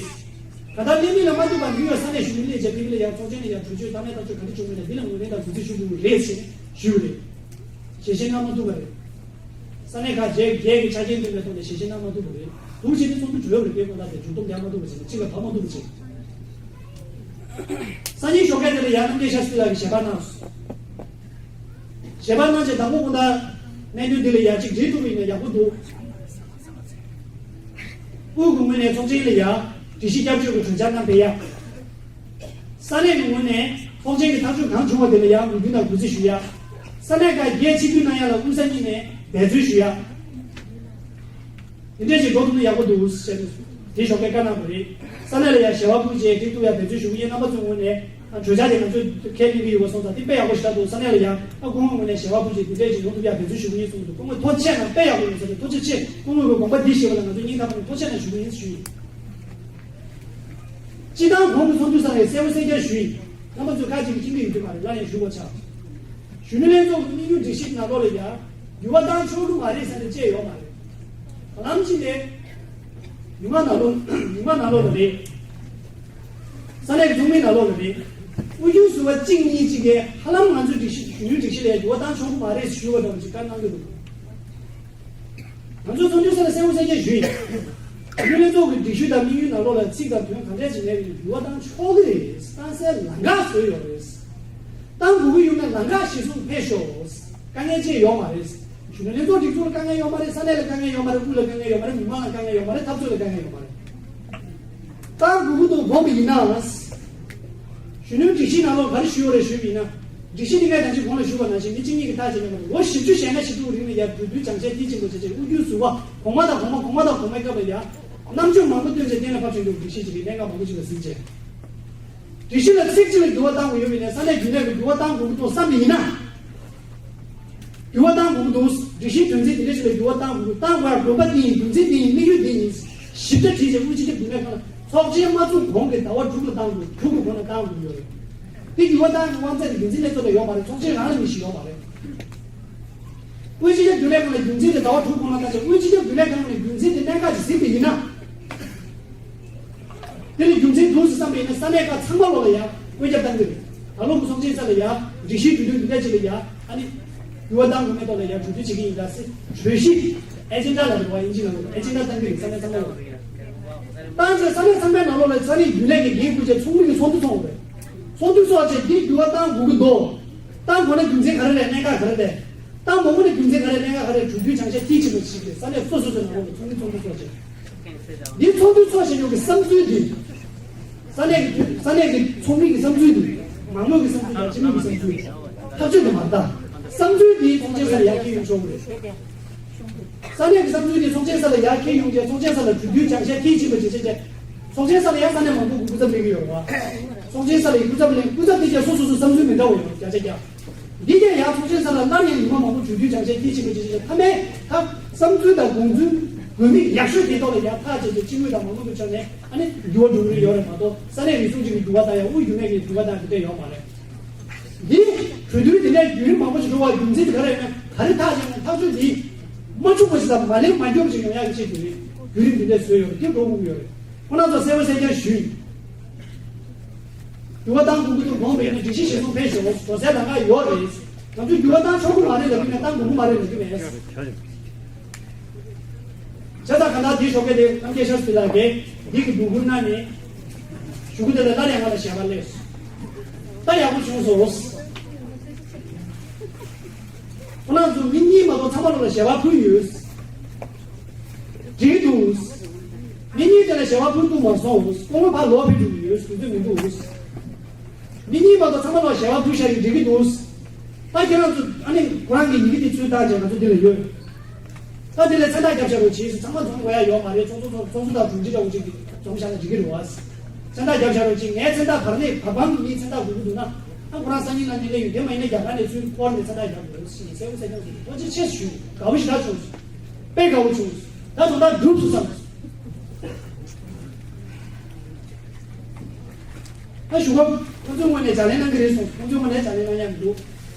ག་ད་སླེབས་མིན་ལ་མ་ལྟོས་པར་ནིའུ་ཡོག་ས་གནས་གཞོན་ནུ་སླེབས་རྗེས་དེ་གི་ལ་ཡང་ཚོགས་ཆེན་ནས་ཡང་གྲོས་ཆོད་གཏན་ནས་ཐག་གཅོད་ག་འདྲ་བྱུང་མིན་ལ་འདི་ལ་ངོས་ལེན་དང་གུས་བརྩི་ཞུ་དགོས་རེད་ཞེས་ཞུས་པ་རེད། ཞལ་བཞེས་གནང་མ་ཐུབ་པ་རེད། ས་གནས་ཁག་བརྒྱད་བརྒྱད་ཀྱི་ཆ་རྐྱེན་བསྟུན་པའི་ཐོག་ནས་ཞལ་བཞེས་གནང་མ་ཐུབ་པ་རེད། འདུག་བྱས་ཏེ་ཚོགས་འདུ་གྲོལ་བ་རེད། དེ་ཁོ་ན་དེ་མཇུག་སྡོམ་རྒྱག་མ་ཐུབ་པ་བྱས་ནས་གཅིག་ལ་བབས་མ་ཐུབ་པ་བྱས་ནས། སང་ཉིན་ཞོགས་ཀས་དེ་ལ་ཡང་རྣམ་རྒྱལ་ཤཱསྟྲི་ལགས་ཀྱིས་ཞལ་པར་གནང་སོང་། ཞལ་པར་གནང་རྗེས་དང་པོ་ཁོང་ད་གནད་དོན་འདི་ལ་ཡ་གཅིག་འགྲིག་ཐུབ་པ་ཡིན་ན་ཡག་པོ་འདུག་དབུས་ཀྱི་ངོས་ནས་ཚོགས་ཆེན་ལ་ཡ་སྒྲིག་གཞི་བསྐྱར་བཅོས་ཀྱི་གྲོས་འཆར་གནང་ཕེབས་ཡ། ས་གནས་ཀྱི་ངོས་ནས་ཚོགས་ཆེན་གྱི་ཐག་གཅོད་གང་བྱུང་བ་དེ་ལ་ཡང་མོས་མཐུན་དང་གུས་བརྩི་ཞུ་ཡ། ས་གནས་ཁག་བརྒྱད་ཆིབས་བསྒྱུར་གནང་ཡ་ལ་དབུས་ས་གཉིས་ནས་འབད་རྩོལ་ཞུ་ཡ། དེ་འདྲས་ཞིག་འགྲོ་ཐུབ་ན་ཡག་པོ་འདུག་ཟེར་ནས་དེ་ཞོགས་པའི་བཀའ་གནང་བ་རེད། ས་གནས་ལ་ཡང་ཞལ་བ་ཕུལ་རྗེས་འགྲིག་ཐུབ་ཡ་འབད་རྩོལ་ཞུ་གི་ཡིན། རྣམ་པ་ཚོའི་ངོས་ནས་གྲོས་འཆར་དེ་ང་ཚོས་ཁས་ལེན་གྱི་ཡོད་པ་སོང་ཙང་དེ་དཔེ་ཡག་པོ་ཞིག་ཆགས་འདུག་ས་གནས་ལ་ཡང་ཨ་སྐུ་ངོ་ངོས་ནས་ཞལ་བ་ཕུལ་རྗེས་དེ་འདྲས་ཞིག་ཡོང་ཐུབ་ཡ་འབད་རྩོལ་ཞུ་གི་ཡིན་གསུངས་འདུག་སྐུ་ངོས་ཐུགས་རྗེ་ཆེ་གནང་། དཔེ་ཡག་པོ་ཡོང་ས་རེད། ཐུགས་རྗེ་ཆེ། སྐུ་ངོ་གི་དགོངས་པ་འདི་བཞེས་པ་ལ་ང་ཚོ་སྙིང་ཐག་པ་ནས་ཐུགས་རྗེ་ཆེ་གནང་ཞུ་གི་ཡིན་ཞུ་ཡིན། སྤྱི་བཏང་གོང་གི་ཚོགས་འདུ་སང་ནས་གསལ་པོ་གསལ་རྐྱང་ཞུས་ཡིན། རྣམ་པ་ཚོས་ཁ་ཅིག་གིས་མཁྱེན་གྱི་ཡོད་ཀྱི་མ་རེད། སླར་ཡང་ཞུ་དགོས་ཆགས། གཞོན་ནུ་ལྷན་ཚོགས་ཀྱི་དམིགས་ཡུལ་སྒྲིག་གཞི་ནང་ལོགས་ལ་ཡང་འགྱུར་བ་བཏང་ཆོག་གི་མ་རེད་ཟེར་ནས་བཅས་ཡོད་མ་རེད། གང་ལམ་ཅིག་ནས་མི་མང་ནང་ལོགས་མི་མང་ནང་ལོགས་ལ་རེད། ས་གནས་ཀྱི་ཚོགས་མི་ནང་ལོགས་ལ་རེད། དབུས་རྒྱུན་ཟུར་པ་གཅིག་གཉིས་གཅིག་གིས་ཧ་ལམ་ང་ཚོའི་སྒྲིག་གཞི་གཞོན་ནུའི་སྒྲིག་གཞི་ལ་འགྱུར་བ་བཏང་ཆོག་གི་མ་རེད་ཞུས་པ་འདྲ་བ་ཅིག་བཀའ་གནང་གི་འདུག་ང་ཚོ་ཚོགས་འདུའི་ས་ལ་གསལ་པོ་གསལ་རྐྱང་ཞུས་ཡིན། གཞོན་ནུ་ལྷན་ཚོགས་ཀྱི་སྒྲིག་གཞི་དང་དམིགས་ཡུལ་ནང་ལོགས་ལ་ཚིག་དང་དོན་གང་འདྲ་ཞིག་མེད་པའི་འགྱུར་བ་བཏང་ཆོག་གི་རེད། བཏང་སའི་ལམ་ཁ་བཟོས་ཡོད་རེད། བཏང་དགོས་ཀྱི་ཡོད་ན་ལམ་ཁ་གཞིར་བཟུང་ཕེབས་ཤོག་དཀའ་ངལ་ཅི་ཡོད་མ་རེད། གཞོན་ནུ་ལྷན་ཚོགས་སྒྲིག་འཛུགས་ལ་དཀའ་ངལ་ཡོད་མ་རེད། ས་གནས་ལ་དཀའ་ངལ་ཡོད་མ་རེད། དབུས་ལ་དཀའ་ངལ་ཡོད་མ་རེད། མི་མང་ལ་དཀའ་ངལ་ཡོད་མ་རེད། འཐབ་རྩོད་ལ་དཀའ་ངལ་ཡོད་མ་རེད། བཏང་དགོས་ཀྱི་འདུག་དགོངས་པ་ཡིན་ནའང་། གཞོན་ནུའི་སྒྲིག་གཞིའི་ནང་ལོགས་ག་རེ་ཞུས་ཡོད་རེད་ཞུས་པ་ཡིན་ན། སྒྲིག་གཞི་འདི་ངས་ད་ཅི་གོང་ལ་ཞུས་པ་ནང་བཞིན་མི་གཅིག་གཉིས་ཀྱིས་ཐག་བཅད་མེད་པར་ལོ་བཞི་བཅུ་ཞེ་ལྔ་ཞེ་དྲུག་རིང་ལ་ཡར་གྲོས་བསྡུར་སྦྱང་བཤད་མཐིལ་ཕྱིན་པ་བྱས་རྗེས་དབུས་རྒྱུན་ཟུར་པ་གོང་མ་དང་གོང་མ་གོང་མ་དང་གོང་མའི་སྐབས་ལ་ཡར་རྣམ་དཔྱོད་མང་པོ་བཏོན་བྱས་གཏན་ལ་ཕབ་བྱུང་འདུག་སྒྲིག་གཞི་ཅིག་གི་གནད་འགག་མང་པོ་ཅིག་ལ་གཟིགས་རྗེས། སྒྲིག་གཞི་ལ་ཚིག་གཅིག་ལ་འགྱུར་བ་བཏང་དགོས་ཡོད་པ་ཡིན་ན་ས་གནས་རྒྱུན་ལས་ཀྱིས་འགྱུར་བ་བཏང་དགོས་ཀྱི་འདུག་བསམ་པ་ཡིན་ན། འགྱུར་བ་བཏང་དགོས་ཀྱི་འདུག་སྒྲིག་གཞིའི་དོན་ཚན་འདི་འདྲ་ཞིག་ལ་འགྱུར་བ་བཏང་དགོས་ཀྱི་འདུག་བཏང་དགོས་ཡ་དགོངས་པ་འདི་ཡིན། རྒྱུ་མཚན་འདི་ཡིན། དམིགས་ཡུལ་འདི་ཡིན། ཞིབ་ཕྲ་བྲིས་རྗེས་དབུས་སྤྱི་ཁྱབ་རྒྱུན་ལས་ཁང་ལ་ཚོགས་ཆེན་མ་ཚུགས་གོང་གི་ཟླ་བ་དྲུག་ལ་བཏང་དགོས། དྲུག་གི་གོང་ལ་བཏང་དགོས་ཡོད་རེད། འདི་འགྱུར་བ་བཏང་གི་དབང་ཚད་དེ་འགན་འཛིན་ལྷན་ཚོགས་ལ་ཡོད་མ་རེད། ཚོགས་ཆེན་རང་ལ་མི་ཞིག་ཡོད་མ་རེད། དབུས་སྤྱི་ཁྱབ་རྒྱུན་ལས་ཁང་ལ་རྒྱུ་མཚན་དེ་ཟླ་བ་དྲུག་གོང་ལ་བཏང་རྗེས་དབུས་སྤྱི་ཁྱབ་རྒྱུན་ལས་ཁང་ནས་རྒྱུ་མཚན་དེ་གནད་འགག་ཅིག་གཟིགས་པ་ཡིན་ན། དེ་ནི་རྒྱུ་མཚན་འདུག་ཟེར་བསམ་པ་ཡིན་ན་ས་གནས་ཁག་ཚང་མ་ལོག་ལ་ཡ་བཀོད་ཁྱབ་བཏང་གི་རེད། ད་ལོ་གི་ཚོགས་ཆེན་ས་ལ་ཡ་སྒྲིག་གཞིའི་གྲོས་མཐུན་འདི་འདྲ་ཅིག་ལ་ཡ་ཨ་ནི་འགྱུར་བ་བཏང་དགོས་མེད་ཐོག་ལ་ཡ་གྲོས་མཐུན་བྱེད་ཀྱི་ཡིན་ད་ཟེར་གྲོས་གཞི་ཨེ་ཇེན་ཌ་ལ་རེད་བ། ཨིན་ཇི་ནང་ལ་ཨེ་ཇེན་ཌ་བཏང་གི་རེད། ས་གནས་ཚང་མ་ལོག་ལ་བཏང་རྗེས་ས་གནས་ཚང་མའི་ནང་ལོག་ལ་ས་གནས་རྒྱུན་ལས་ཀྱི་འགན་འཁུར་བྱས་ཚོགས་མི་གི་ཚོགས་འདུ་ཚོགས་རེད། ཚོགས་འདུ་ཚོགས་རྗེས་འདི་འགྱུར་བ་བཏང་དགོས་ཀྱི་འདུག་བཏང་དགོས་ན་རྒྱུ་མཚན་ག་རེ་རེད། གནད་འགག་ག་རེ་རེད། བཏང་མ་དགོས་ན་རྒྱུ་མཚན་ག་རེ་རེད། གནད་འགག་ག་རེ་རེད། གྲོས་མཐུན་སྦྱང་བཤད་མཐིལ་ཕྱིན་པ་ཞིག་རེད། ས་གནས་སོ་སོ་སོའི་ནང་ལོགས་ལ་ཚོགས་མི་ཚོགས་འདུ་ཚོགས་བྱས། འདི་ཚོགས་འདུ་ཚོགས་བཞིན་ཡོད་ཀྱི་བསམ་ཚུལ་འདི། ས་གནས་ཀྱི་ས་གནས་ཀྱི་ཚོགས་མི་གི་བསམ་ཚུལ་འདི། མང་མོས་ཀྱི་བསམ་ཚུལ་དང་སྤྱི་མོས་ཀྱི་བསམ་ཚུལ། ཐག་གཅོད་དུ་མ་བལྟ། བསམ་ཚུལ་འདི་ཚོགས་ཆེན་སར་ཡར་འཁྱེར་ཡོང་ཆོག་གི་རེད། ས་གནས་ཀྱི་བསམ་ཚུལ་འདི་ཚོགས་ཆེན་ས་ལ་ཡར་འཁྱེར་ཡོང་རྗེས་ཚོགས་ཆེན་ས་ལ་གྲོས་མཐུན་སྦྱང་བཤད་མཐིལ་ཕྱིན་པ་བྱས་བྱས་བྱས། ཚོགས་ཆེན་ས་ལ་ཡང་ས་གནས་མང་པོ་གི་སྐུ་ཚབ་སླེབས་ཀྱི་ཡོད་རེད་བ། ཚོགས་ཆེན་ས་ལ་ཡི་སྐུ་ཚབ་སླེབས། སྐུ་ཚབ་དེ་ག་སོ་སོ་སོ་བསམ་ཚུལ་མི་འདྲ་བ་ཡོད་བརྒྱ་ཆ་བརྒྱ། འདི་ག་ཡང་ཚོགས་ཆེན་ས་ལ་སླར་ཡང་ཉི་མ་མང་པོ་བཞུགས་དུས་བྱང་ཆེན་དེ་ཕྱིན་པ་ཅི་ཞིག་མཐའ་མའི་ད་བསམ་ཚུལ་དང་དགོངས་ཚུལ་དགོས་དམིགས་ཡག་ཤོས་དེ་ཐོག་ལ་ཡང་ཐག་བཅད་དེ་སྤྱི་མོས་དང་མང་ཚོགས་ཀྱི་ཕྱོགས་ནས་ཨ་ནི་འགྱུར་བ་འགྲོ་གི་ཡོད་རེད་མ་གཏོགས་ས་གནས་རེ་ཟུང་གཅིག་གི་འགྱུར་བ་བཏང་ཡ་དབུས་རྒྱུན་ལས་ཀྱི་འགྱུར་བ་བཏང་གི་དེ་ཡོད་མ་རེད། འདི་གྲོས་བསྡུར་འདི་འདྲའི་བརྒྱུད་རིམ་མང་པོ་ཞིག་འགྲོ་བར་རྒྱུ་མཚན་དེ་ག་རེ་ཡིན་ན། ག་རེ་ཐག་བཅད་ན་ཐག་གཅོད་འདི་མ་འཆུག་པ་ཞིག་དང་མ་ལན་མ་འཁྱོག་པ་ཞིག་ཡོང་ཡག་གི་ཆེད་དུ་རེད། བརྒྱུད་རིམ་འདི་འདྲ་བཟོས་ཡོད་རེད། འདི་འགྲོ་དགོས་ཀྱི་ཡོད་རེད། ཁོང་རྣམ་ཚོ་གསལ་པོ་གསལ་རྐྱང་ཞུས། འགྱུར་བ་བཏང་དགོས་ཀྱི་འདུག་དགོངས་པ་ཡོད་ན་སྒྲིག་གཞི་གཞིར་བཟུང་ཕེབས་ཤོག་འགྲོ་སའི་ལམ་ཁ་ཡོད་རེད། ང་ཚོས་འགྱུར་བ་བཏང་ཆོག་གི་མ་རེད་ལབ་ཀྱི་མེད། བཏང་དགོས་ཀྱི་མ་རེད་ལབ་ཀྱི་མེད། བྱས་ཙང་གང་ལྟར་འདིའི་ཞོགས་ཀས་དེ་རྣམ་རྒྱལ་ཤཱསྟྲི་ལགས་ཀྱིས་འདི་གི་སྒྲོག་སྐུར་གནང་ནས་གཞུག་གུ་དེ་ལ་སླར་ཡང་ང་ལ་ཞལ་པར་སླེབས་སོང་། ད་ཡག་པོ་བྱུང་སོང་། ཁོང་རྣམ་ཚོ་མི་གཉིས་མ་གཏོགས་ཚང་མ་ལོག་ལ་ཞལ་པར་ཕུལ་ཡོད། འགྲིག་གི་འདུག་མི་གཉིས་དེ་ལ་ཞལ་པར་ཕུལ་ཐུབ་མ་སོང་། སྐུ་ངོ་ཕར་ལོག་ཕེབས་འགྲོ་གི་ཡོད། དུས་ཚོད་མི་འདུག་མི་གཉིས་མ་གཏོགས་ཚང་མ་ལ་ཞལ་པར་ཕུལ་བཞག་ཡིན། འགྲིག་གི་འདུག་ད་ཁྱེད་རང་ཚོ་ཨ་ནི་ཁོ་རང་གི་ཡི་གེ་དེ་ཚུར་བཏང་བྱས་ང་ཚོ་འདི་ལ་ཡོད། ད་འདི་ལ་མཚན་རྟགས་རྒྱབ་བཞག་རོགས་གྱིས། ཚང་མ་འཛོམས་དགོས་ཡ་ཡོད་མ་རེད། ཚོགས་གཙོ་ཚོགས་གཙོ་ཚོགས་གཙོ་དང་དྲུང་ཆེ་འདྲ་བོ་ཅིག་འཛོམས་བཞག་ན་འགྲིག་གི་རེད་བ། མཚན་རྟགས་རྒྱབ་བཞག་རོགས་གྱིས། ངའི་མཚན་རྟགས་བར་མེད་བར་ཕམ་གྱི་མིའི་མཚན་རྟགས་དགོས་ཀྱི་འདུག་ན། ད་ཁོ་རང་སང་ཉིན་གནངས་ཉིན་སླེབས་ཡོང་། དེ་མ་ཡིན་ན་རྒྱ་གར་ནས་ཚུར་འཁོར་ནས་མཚན་རྟགས་རྒྱབ་དགོས་ཞེས་གསལ་པོ་གསལ་རྐྱང་ཞིག་ཐུགས་རྗེ་ཆེ་ཞུ། དགའ་པོ་ཞེ་དྲག་བྱུང་། དཔེ་དགའ་པོ་བྱུང་། ད་དོན་དག་འགྲུབ་ཐུབ་བསམ། ད་ཞུ་བ་ཁོང་ཚོའི་ངོས་ནས་བྱ་ལས་གནང་གི་རེད་གསུངས། ཁོང་ཚོའི་ངོས་ནས་བྱ་ལས་གནང་ཡ་མི་འདུག་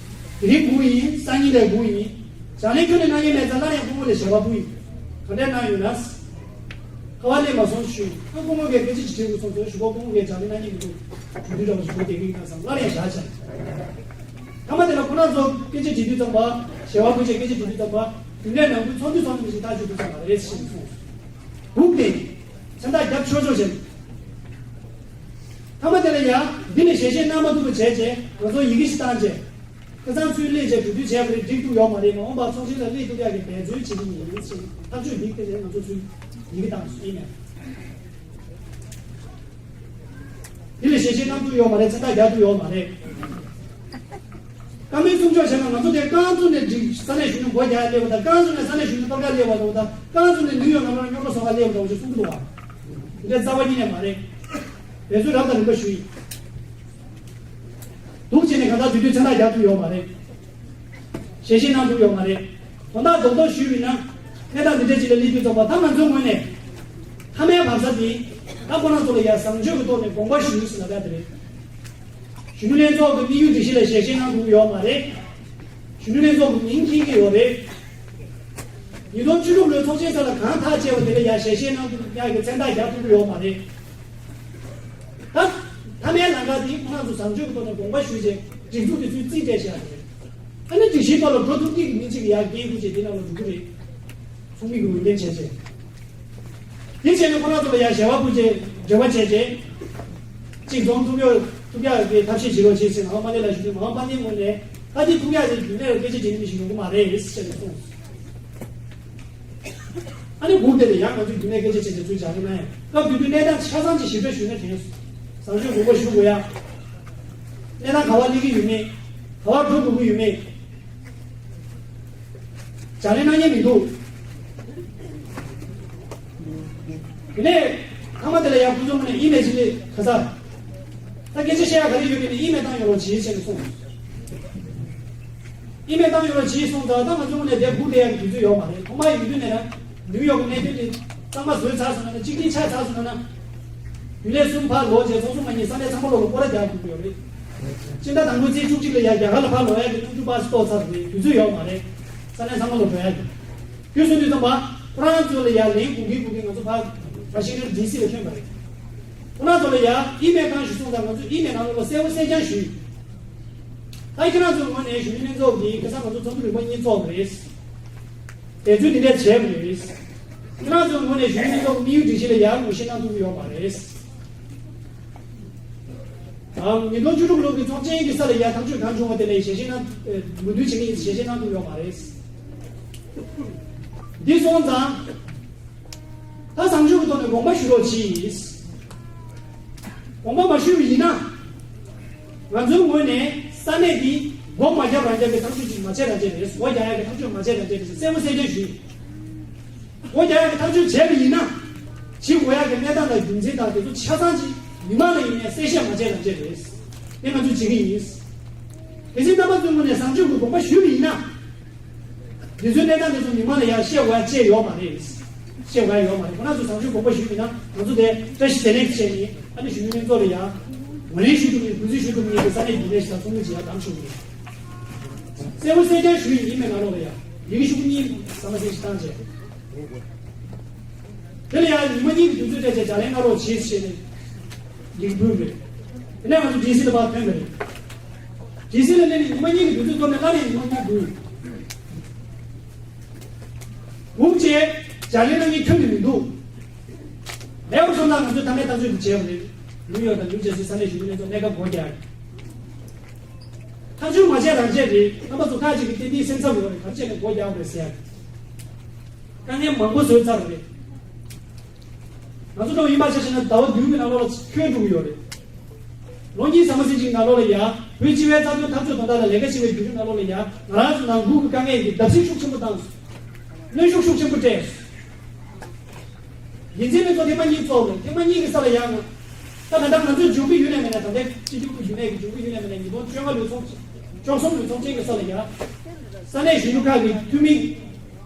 དེ་རིང་སྒུག་ཡིན། སང་ཉིན་ལ་སྒུག་ཡིན། བྱ་ལས་ཁྱོན་ནས་གནང་ཡ་མེད་ཙང་སླར་ཡང་སྐུ་ངོ་ལ་ཞལ་པར་ཕུལ་ཡིན། ག་འདྲས་གནང་ཡོད་ན། ཁ་པར་སླེབས་མ་སོང་ཞུས། ཨ་སྐུ་ངོ་གིས་སྐད་ཆ་ཅིག་དྲིས་དགོས་སོང་ཟེར། ཞུ་བ་སྐུ་ངོ་གིས་བྱ་ལས་གནང་ཉན་མི་འདུག་གྲོས་བསྡུར་འདྲ་བ་ཞིག་འགོ་འདེགས་ཀྱི་ཡིན་ན་བསམ་སླར་ཡང་བཞག་བྱས། མཐའ་མ་དེ་ལ་ཁོ་རང་ཚོ་སྐད་ཆ་དྲིས་དུས་ཙམ་པ། ཞལ་པར་ཕུལ་བྱས་སྐད་ཆ་དྲིས་དུས་ཙམ་པ། རྒྱུན་ལས་ནང་ཁུལ་ཚོགས་འདུ་ཚོགས་འདུ་ཞིག་ཐག་གཅོད་ཐུབ་ས་མ་རེད་ཞེས་གསུངས་སོང་། སྒུག་སྟེ། མཚན་རྟགས་རྒྱབ་ཆོག་ཆོག་བྱས། མཐའ་མ་དེ་ལ་ཡང་འདི་ནས་ཞལ་བཞེས་གནང་མ་ཐུབ་པ་བྱས་རྗེས་ང་ཚོ་ཡི་གེ་ཞིག་བཏང་རྗེས། ཁ་སང་ཚུར་སླེབས་རྗེས་གྲོས་བསྡུར་བྱས་པ་རེད། འགྲིག་འདུག་ཡོད་མ་རེད། མ་འོངས་པར་ཚོགས་ཆེན་ལ་སླེབས་ཐུབ་ཡག་གི་འབད་བརྩོན་བྱེད་ཀྱི་ཡིན་ཞེས་ཐག་གཅོད་འདི་སྐད་ཆ་ང་ཚོ་ཚུར་ཡི་གེ་བཏང་སོང་ཡིན་མེད། འདི་ལ་ཞལ་བཞེས་གནང་ཐུབ་ཡོད་མ་རེད། མཚན་རྟགས་རྒྱག་ཐུབ་ཡོད་མ་རེད། བཀའ་མོལ་གསུང་ཕྱོགས་བྱས་ན་ང་ཚོ་དེ་རྐང་བཙུགས་ནས་འགྲིག་ས་གནས་གཞོན་ནུ་སྒོ་རྒྱག་ཡ་སླེབས་པ་དང་། རྐང་བཙུགས་ནས་ས་གནས་གཞོན་ནུ་སྟོབས་རྒྱག་སླེབས་པ་དང་། རྐང་བཙུགས་ནས་ནིའུ་ཡོག་ནང་ལ་རྙོག་དྲ་བཟོ་ག་སླེབས་པ་དང་ཞེས་གསུང་གི་འདུག་བ། འདི་རྩ་བ་ཉིད་ནས་མ་རེད། འབད་བརྩོན་རབ་དང་རིམ་པ་ཞུ་ཡིན། འདུག་བྱས་ནས་གང་ལྟར་དུས་དུས་མཚན་རྟགས་རྒྱག་ཐུབ་ཡོད་མ་རེད། ཞལ་བཞེས་གནང་ཐུབ་ཡོད་མ་རེད། དོན་དག་རྡོག་རྡོག་ཞུས་པ་ཡིན་ན། གནས་སྟངས་འདི་འདྲ་ཅིག་ལ་སླེབས་དུས་ཙམ་པ་ད་ང་ཚོའི་ངོས་ནས། མཐའ་མའི་བག་ཆགས་འདི། ད་ཁོ་རང་ཚོ་ལ་ཡ་བཟང་སྤྱོད་ཀྱི་ཐོག་ནས་དགོངས་པ་ཞུ་ཟེར་ལབ་ཡ་དེ་རེད། གཞོན་ནུ་ལྷན་ཚོགས་ཀྱི་དམིགས་ཡུལ་སྒྲིག་གཞི་ལ་ཞལ་བཞེས་གནང་ཐུབ་ཀྱི་ཡོད་མ་རེད། གཞོན་ནུ་ལྷན་ཚོགས་ཀྱི་མིང་འཁྱེར་གྱི་ཡོད་རེད། ཉིས་སྟོང་བཅུ་དྲུག་ལོའི་ཚོགས་ཆེན་ས་ལ་གང་ཐག་བཅད་པ་དེ་ལ་ཡ་ཞལ་བཞེས་གནང་ཐུབ་ཡག་གི་མཚན་རྟགས་རྒྱག་ཐུབ་ཀྱི་ཡོད་མ་རེད། ད། མཐའ་མའི་ལམ་ཁ་དེ་ཁོ་རང་ཚོ་བཟང་སྤྱོད་ཀྱི་ཐོག་ནས་དགོངས་པ་ཞུས་རྗེས་སྒྲིག་འཛུགས་དེ་ཚོས་རྩིས་སྤྲད་བཞག་པ་རེད། ཨ་ནི་སྒྲིག་གཞིའི་ཐོག་ལ་འགྲོ་ཐུབ་མཁན་གྱི་མི་གཅིག་གིས་ཡར་འགན་འཁུར་བྱས་དེ་ནང་ལ་འགྲོ་གི་རེད། ཚོགས་མི་གི་འོས་འགན་བྱས་རྗེས། དེ་བྱས་ནས་ཁོ་རང་ཚོ་ལ་ཡར་ཞལ་པར་ཕུལ་རྗེས་འབྲེལ་བ་བྱས་རྗེས། གཅིག་འཛོམས་ཐུབ་ཡོད་ཐུབ་ཡག་གི་ཐབས་ཤེས་བྱེད་རོགས་བྱེད་ཟེར་ནས་ཨ་མ་ནེ་ལ་ཞུས་ཏེ། མ་འོངས་པ་ནི་ངོས་ནས་ད་དེ་ཐུབ་ཡག་དེ་རྒྱུན་ལས་ལ་སྐད་ཆ་དྲིས་མི་ཞིག་ཡོང་གི་མ་རེད་ཟེར་ནས་གསུངས། ཨ་ནི་སྒུག་བསྡད་དེ་ཡང་ང་ཚོས་རྒྱུན་ལས་སྐད་ཆ་བྱས་ཏེ་ཚུར་བྱ་རྒྱུ་ན་ཡང་། སྐབས་དེ་དུས་གནས་སྟངས་ཆ་ཚང་ཅིག་ཞིབ་ཕྲ་ཞུས་ན་དྲན་སོང་། བཟང་སྤྱོད་དགོངས་པ་ཞུ་དགོས་ཡ། གནས་སྟངས་ག་བ་སླེབས་ཀྱི་ཡོད་མེད། ག་བ་འགྲོ་དགོས་ཀྱི་ཡོད་མེད། བྱ་ལས་གནང་མཁན་མི་འདུག་དེ་ནས་ཐ་མ་དེ་ལ་ཡང་ཁོ་ཚོ་ངོས་ནས་ཨི་མེལ་ཞིག་སླེབས། ཁ་སང་། ད་སྐད་ཆ་བཤད་ཡ་ག་རེ་ཡོད་མེད་ནི་ཨི་མེལ་བཏང་ཡོང་རོགས་གྱིས་ཟེར་ནས་གསུངས། ཨི་མེལ་བཏང་ཡོང་རོགས་གྱིས་གསུངས་ཙང་ད་ང་ཚོ་ངོས་ནས་དེ་སྒུག་བསྡད་ཡ་གི་དུས་ཚོད་ཡོད་མ་རེད། ཐོག་མར་ཡོང་དུས་ནས་ན། ནིའུ་ཡོག་གི་གནད་དོན་དེ་གཙང་མ་བཟོས་ཚར་སོང་ན་ན། གཅིག་སྒྲིལ་ཆགས་ཚར་སོང་ན་ན། རྒྱུན་ལས་གསུམ་ཕར་ལོག་རྗེས་ཚོགས་གཙོ་མ་ཉིད་ས་གནས་ཚང་མ་ལོག་ལ་སྐོར་ར་རྒྱག་དགོས་ཀྱི་ཡོད་རེད། སྤྱི་ཟླ་དང་པོའི་ཚེས་བཅུ་གཅིག་ལ་ཡ་རྒྱ་གར་ལ་ཕར་ལོག་ཡ་གི་གནམ་གྲུ་པ་སི་གཏོགས་ཚར་རེད། དུས་ཚོད་ཡོད་མ་རེད། ས་གནས་ཚང་མ་ལོག་འགྲོ་ཡ་གི། དུས་སུ་དུས་ཙམ་པ་ཁོ་རང་ཚོ་ལ་ཡ་ལན་དགོས་ཀྱི་དགོས་ཀྱི་ང་ཚོ་ཕར་ཝ་ཤིང་ཊོན་ཌི་སི་ལ་ཐོན་པ་རེད། ཁོ་རང་ཚོ་ལ་ཡ་ཨི་མེལ་གང་ཞིག་སོང་ཙང་ང་ཚོ་ཨི་མེལ་ནང་ལོགས་ལ་གསལ་པོ་གསལ་རྐྱང་ཞུས། ད་ཁྱེད་རང་ཚོའི་ངོས་ནས་གཞོན་ནུ་ལྷན་ཚོགས་ཀྱིས་ཁ་སང་ང་ཚོ་ཚོགས་འདུ་རིམ་པ་གཉིས་ཚོགས་པ་རེད། དེ་ཚོས་འདི་འདྲ་བྱས་པ་རེད། ཁྱེད་རང་ཚོའི་ངོས་ནས་གཞོན་ནུ་ལྷན་ཚོགས་དམིགས་ཡུལ་སྒྲིག་གཞི་ལ་ཡར་ངོས་བཞེས་གནང་ཐུབ་ཀྱི་ཡོད་མ་རེད། ཨང་། ཉིས་སྟོང་བཅུ་དྲུག་ལོ་གི་ཚོགས་ཆེན་གྱི་ས་ལ་ཡར་ཐག་གཅོད་གང་བྱུང་བ་དེ་ལ་ཞལ་བཞེས་གནང་། ཨེ། མོས་མཐུན་བྱེད་མཁན་ཞལ་བཞེས་གནང་ཐུབ་ཡོད་མ་རེད། འདི་སོང་ཙང་། ད་བཟང་སྤྱོད་ཀྱི་ཐོག་ནས་དགོངས་པ་ཞུ་རོགས་གྱིས། དགོངས་པ་མ་ཞུས་པ་ཡིན་ན། ང་ཚོའི་ངོས་ནས་ས་གནས་འདི་སྒོ་མ་བརྒྱབ་རང་བརྒྱབ་པའི་ཐག་གཅོད་ཅིག་མ་བྱས་རང་བྱས་རེད། སྒོ་རྒྱག་ཡག་གི་ཐག་གཅོད་མ་བྱས་རང་བྱས་རེད་ཟེར་གསལ་པོ་གསལ་རྐྱང་ཞུས། སྒོ་རྒྱག་ཡག་གི་ཐག་གཅོད་བྱས་པ་ཡིན་ན། བྱེད་དགོས་ཡག་གི་གནས་སྟངས་དང་རྒྱུ་མཚན་དང་དེ་ཚོ་ཆ་ཚང་ཅིག་མི་མང་ལ་ཡིན་ནའི་གསལ་བཤད་མ་བྱས་ན་བྱས་རེད། དེ་ང་ཚོས་བྱེད་ཀྱི་ཡིན། གལ་སྲིད་རྣམ་པ་ཚོའི་ངོས་ནས་བཟང་སྤྱོད་ཀྱི་དགོངས་པ་ཞུས་པ་ཡིན་ན། དེ་ཚོའི་གནས་སྟངས་དེ་ཚོ་མི་མང་ལ་ཡང་བཤད་དགོས་ཡག་ཅིག་ཡོད་མ་རེད། བཤད་དགོས་ཡག་ཡོད་མ་རེད། ཁོ་རང་ཚོས་བཟང་སྤྱོད་དགོངས་པ་ཞུས་པ་ཡིན་ན་ང་ཚོ་དེ་བཀྲ་ཤིས་བདེ་ལེགས་བྱས་ནས་ཨ་ནི་གཞོན་ནུ་ལྷན་ཚོགས་ལ་ཡང་ངོས་ལེན་ཞུ་ཐུབ་མཁན་གུས་བརྩི་ཞུ་ཐུབ་མཁན་གྱི་ས་གནས་རྒྱུན་ལས་ཞིག་དང་ཚོགས་མི་ཅིག་ཡང་གདམ་ཞུ་གི་ཡིན། གསལ་པོ་གསལ་རྐྱང་ཞུ་ཡི་ཡིན་མེད་ནང་ལོགས་ལ་ཡང་ཡི་གེ་ཤོག་གུ་གཉིས་ཟ་མ་ཟིན་ཞིག་བཏང་རྗེས། དེ་ལ་ཡང་ཉི་མ་གཉིས་ཀྱི་དུས་ཚོད་སྤྲད་རྗེས་ལྗགས་ལན་གནང་རོགས་བྱེད་ཞེས་ནས་ཡི་གེ་འབུལ་བ་རེད། དེ་ནས་ང་ཚོ་ཌི་སི་ལ་ཕར་ཐོན་པ་རེད། ཌི་སི་ལ་སླེབས་ནས་ཉི་མ་གཉིས་ཀྱི་དུས་ཚོད་བཏོན་ནས་སླར་ཡང་ཉི་མ་ལྔ་འབུལ། འབུལ་རྗེས་ལྗགས་ལན་གནང་མཁན་ཁྱོན་ནས་མི་འདུག་ལེའུ་སོང་ཙང་ང་ཚོས་མཐའ་མའི་ཐག་གཅོད་འདི་བྱས་པ་རེད། ནིའུ་ཡོག་དང་ནིའུ་ཇར་སི་ས་གནས་གཞོན་ནུ་ལྷན་ཚོགས་གནས་སྐབས་སྒོ་རྒྱག་ཐག་གཅོད་མ་བྱས་རང་བྱས་རེད། རྣམ་པ་ཚོ་ཁག་ཅིག་གིས་ཏན་ཏན་སེམས་འཚབ་ཡོད་རེད། ག་རེ་བྱས་ནས་སྒོ་རྒྱག་དགོས་ཟེར་ཡ་རེད། དཀའ་ངལ་མང་པོ་བཟོས་ཚར་བ་རེད། ང་ཚོ་འདྲ་བོ་ཡིན་པ་ཆ་བཞག་ན་ཟླ་བ་བདུན་གྱི་ནང་ལོགས་ལ་འཁྱོལ་འགྲོ་གི་ཡོད་རེད། ལོ་གཉིས་ཟ་མ་ཟིན་ཅིག་ནང་ལོགས་ལ་ཡ་བོད་སྤྱི་པའི་རྩ་དོན་འཐབ་རྩོད་དོན་དག་ལ་ལས་ཀ་བྱེད་པའི་བརྒྱུད་རིམ་ནང་ལོགས་ལ་ཡ་ང་རང་ཚོ་ནང་ཁུལ་གྱི་དཀའ་ངལ་གྱི་བརྡབ་གསིག་ཤུགས་ཆེན་པོ་བཏང་སོང་། གནོན་ཤུགས་ཤུགས་ཆེན་པོ་སྤྲད་སོང་། འགན་འཛིན་ལྷན་ཚོགས་ཐེངས་མ་གཉིས་ཚོགས་རེད། ཐེངས་མ་གཉིས་ཀྱི་ས་ལ་ཡ་ང་ད་ད་ལྟ་ང་ཚོའི་འབྱུང་གི་ཡུན་ནས་མེད་ན་ད་ལྟའི་སྤྱི་འཐུས་ཀྱི་རྒྱུན་ལས་ཀྱི་འབྱུང་གི་ཡུན་ནས་མེད་ན་ཉིས་སྟོང་བཅོ་ལྔ་ལོའི་ཚོགས་ཆེན་བཅུ་གསུམ་ལོའི་ཚོགས་ཆེན་གྱི་ས་ལ་ཡ་ས་གནས་གཞོན་ནུ་ཁག་གི་འཐུས་མི།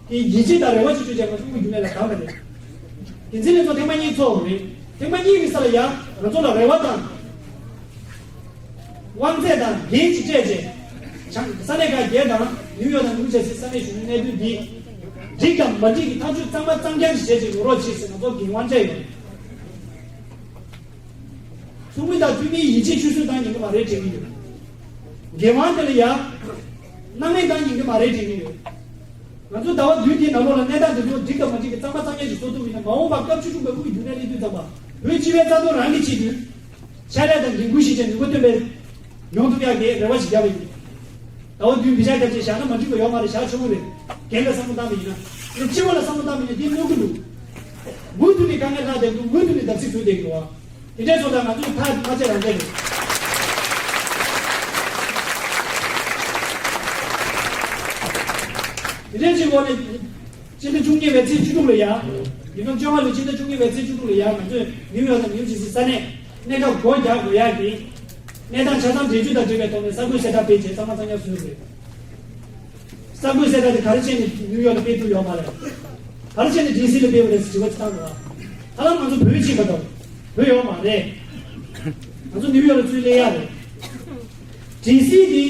དེ་ཡིད་ཆེས་དང་རེ་བ་ཆེ་ཤོས་ཅན་ང་ཚོ་དབུས་རྒྱུན་ལས་ལ་བདམས་པ་རེད། འགན་འཛིན་ལྷན་ཚོགས་ཐེངས་མ་གཉིས་ཚོགས་རེད། ཐེངས་མ་གཉིས་ཀྱི་ས་ལ་ཡང་ང་ཚོ་ལ་རེ་བ་དང་། དབང་ཚད་དང་འགན་ཅིག་སྤྲད་རྗེས། བྱང་ས་གནས་ཁག་བརྒྱད་དང་ནིའུ་ཡོག་དང་ནིའུ་ཇར་སི་ས་གནས་གཞོན་ནུ་གནད་དོན་འདི། འགྲིག་དང་མ་འགྲིག་གི་ཐག་གཅོད་གཙང་མ་གཙང་རྐྱང་ཞིག་བྱེད་ཅིག་ཡོང་རོགས་བྱེད་ཟེར་ང་ཚོ་འགན་དབང་སྤྲད་ཡོད་རེད། ཚོགས་མི་དང་འཐུས་མིའི་ཡིད་ཆེས་ཆུད་ཟོས་བཏང་ཉན་གྱི་མ་རེད་དྲན་གྱི་ཡོད། འགན་དབང་དེ་ལ་ཡང་། སྣང་མེད་བཏང་ཉན་གྱི་མ་རེད་དྲན་གྱི་ཡོད། ང་ཚོ་ཟླ་བ་བདུན་དེའི་ནང་ལོགས་ལ་གནས་སྟངས་དེ་ཚོ་འགྲིག་དང་མ་འགྲིག་གི་གཙང་མ་གཙང་རྐྱང་ཞིག་བཟོ་ཐུབ་པ་ཡིན་ན་མ་འོངས་པར་སྐབས་བཅུ་གསུམ་པའི་དབུས་རྒྱུན་ལས་སླེབས་དུས་ཙམ་པ་བོད་སྤྱི་པའི་རྩ་དོན་རང་གི་ཆེད་དུ། ཕྱག་ལས་དང་འགན་ཁུར་ཞིག་བྱས་ནུས་པ་བཏོན་པའི་ཡོང་ཐུབ་ཡག་གི་རེ་བ་ཞིག་བརྒྱབ་པ་ཡིན། ཟླ་བ་བདུན་འབུད་ཆག་བརྒྱབ་རྗེས་བཞག་ན་མ་འགྲིག་པ་ཡོད་མ་རེད། བཞག་ཆོག་གི་རེད། རྒན་ལ་བསམ་བློ་བཏང་བ་ཡིན་ན། སྤྱི་བོ་ལ་བསམ་བློ་བཏང་བ་ཡིན་ན་འདི་གནོད་ཀྱི་འདུག་མུ་མཐུད་ནས་དཀའ་ངལ་ལྷག་བསྡད་འདུག་མུ་མཐུད་ནས་བརྡབ་གསིག་བཟོས་བསྡད་ཀྱི་འདུག་བ། དེ་འདྲའི་ཚོ་དང་ང་ཚོས་ཐག་མ་བཅད་རང་བཅད་རེད། དེ་འདྲའི་ཅིག་འོག་ནས་སྤྱི་ཟླ་བཅུ་གཉིས་པའི་ཚེས་བཅུ་དྲུག་ལ་ཡ། ཉིས་སྟོང་བཅོ་ལྔ་ལོའི་སྤྱི་ཟླ་བཅུ་གཉིས་པའི་ཚེས་བཅུ་དྲུག་ལ་ཡ་ང་ཚོས་ནིའུ་ཡོག་དང་ནིའུ་ཇར་སི་ས་གནས་གནས་སྐབས་སྒོ་རྒྱག་དགོས་ཡག་གི་གནས་སྟངས་ཆ་ཚང་འགྲེལ་བརྗོད་དང་འབྲེལ་བའི་ཐོག་ནས་གསར་འགོད་གསལ་བསྒྲགས་སྤེལ་རྗེས་གཙང་མ་གཙང་རྐྱང་བཟོས་ཡོད་རེད། གསར་འགོད་གསལ་བསྒྲགས་དེ་ག་རེ་བྱས་ནས་ནིའུ་ཡོག་ལ་སྤེལ་ཐུབ་ཡོད་མ་རེད། ག་རེ་བྱས་ནས་ཌི་སི་ལ་སྤེལ་བ་རེད་ཟེར་དྲི་བ་ཅིག་བཏང་འདུག་ད་ལྟ་ང་ཚོ་བོད་ཕྱིན་པ་དང་བོད་ཡོད་མ་རེད། ང་ཚོ་ནིའུ་ཡོག་ལ་ཚུར་སླེབས་ཡག་རེད། ཌི་སི་དེ་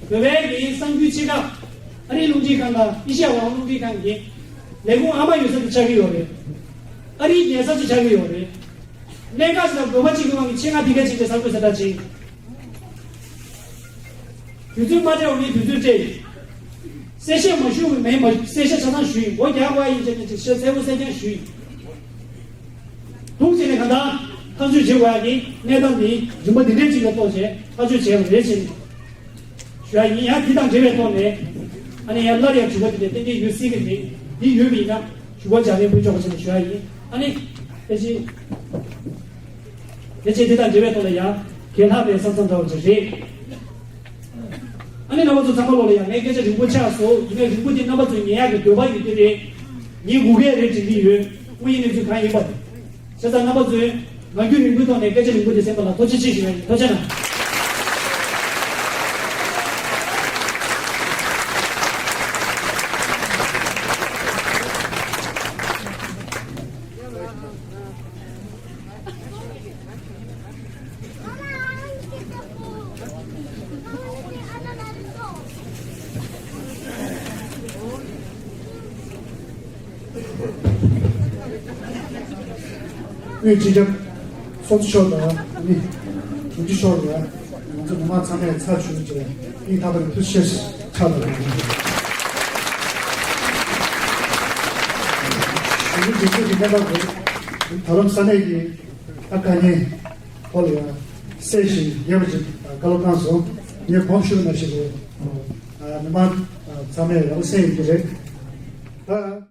བོད་པའི་གི་གསར་འགྱུར་ཆེ་ཁག་ཨ་རིའི་རླུང་འཕྲིན་ཁང་དང་ཨེ་ཤ་ཡ་འོད་སྣང་རླུང་འཕྲིན་ཁང་གི་ལས་ཁུངས་ཨ་མ་ཡོད་ས་དེ་ཆགས་ཀྱི་ཡོད་རེད། ཨ་རིའི་རྒྱལ་ས་ཅིག་ཆགས་ཀྱི་ཡོད་རེད། གནད་འགག་ཞིག་དང་དགོས་པ་གཅིག་གི་དབང་གིས་ཆེད་མངགས་ཕ་གིར་ཕྱིན་ཏེ་གསར་འགོད་གསལ་བསྒྲགས་བྱས། དུས་ཚོད་མ་སྤྲད་པ་མིན་དུས་ཚོད་སྤྲད་ཡོད། གསལ་བཤད་མ་ཞུ་བ་མིན་མ་གསལ་བཤད་ཆ་ཚང་ཞུས་ཡིན། སྒོ་རྒྱག་དགོས་ཡིན་ཟེར་ནས་ཅིག་བཤད་གསལ་པོ་གསལ་རྐྱང་ཞུས་ཡིན། ཐུགས་རྗེ་ཆེ་ནས་གང་ལྟར་ཐག་གཅོད་བྱེད་དགོས་ཡག་གི་གནས་སྟངས་འདི་རིམ་པ་འདི་འདྲའི་ཅིག་ལ་གཏོགས་བྱས་ཐག་གཅོད་བྱས་པ་རེད་ཅེས་ཞུ་ཡག་ཡིན། ཡང་འདི་དང་འབྲེལ་བའི་ཐོག་ནས་ཨ་ནི་ཡང་སླར་ཡང་དྲི་བ་འདི་འདྲ་ཏན་ཏན་ཡོད་སྲིད་ཀྱི་རེད། འདི་ཡོད་པ་ཡིན་ན་ཞུ་བ་ལྗགས་ལན་འབུལ་ཆོག་པ་བྱས་ནས་ཞུ་ཡག་ཡིན། ཨ་ནི་ཕལ་ཆེར། དེ་རྗེས་དེ་དང་འབྲེལ་བའི་ཐོག་ལ་ཡང་གད་ལྷག་པའི་ས་མཚམས་འདྲ་བ་ཅིག་རེད། ཨ་ནི་རྣམ་པ་ཚོ་ཚང་མ་ལོག་ལ་ཡང་ངའི་སྐད་ཆ་རིང་པོ་ཆགས་སོང་། ཡིན་ནའི་རིང་པོ་དེ་རྣམ་པ་ཚོས་ཉན་ཡག་གི་འདོད་པ་ཡོད་དེ་རེད། ཉན་དགོས་ཀྱི་རེད་དྲན་གྱི་ཡོད། དངོས་ཡོད་གནས་ཚུལ་གང་ཡིན་པ་དེ། བྱས་ཙང་རྣམ་པ་ཚོས་ངང་རྒྱུད་རིང་པོའི་ཐོག་ནས་སྐད་ཆ་རིང་པོ་དེ་གསན་པ་ལ་ཐུགས་རྗེ་ཆེ་ཞུ་ཡ་ཡིན། ཐུགས་རྗེ་གནང་། དབུས་སྤྱི་ཁྱབ་ཚོགས་གཙོ་མཆོག་དང་ནི་དྲུང་ཆེ་མཆོག་ལ་ང་ཚོ་མི་མང་ཚང་མས་ཚར་ཞུ་རྒྱུ་བྱས་སྙིང་ཐག་པ་ནས་ཐུགས་རྗེ་ཆེ་ཕྱག་ལ་རེ་ཞུ་རྒྱུ་དེ་ཚོ་གི་གནས་སྟངས་དེ་ད་རུང་ས་གནས་ཀྱི་ད་དཀའ་ངལ་ཐོག་ལ་ཡང་སེལ་ཞིང་རྒྱས་པ་ཅིག་བཀའ་སློབ་བཏང་སོང་། ངས་གོང་ཞུས་པ་ནང་བཞིན་རེད། མི་མང་ཚང་མས་ཡག་པོ་གསན་ཡོད་ཀྱི་རེད། ད།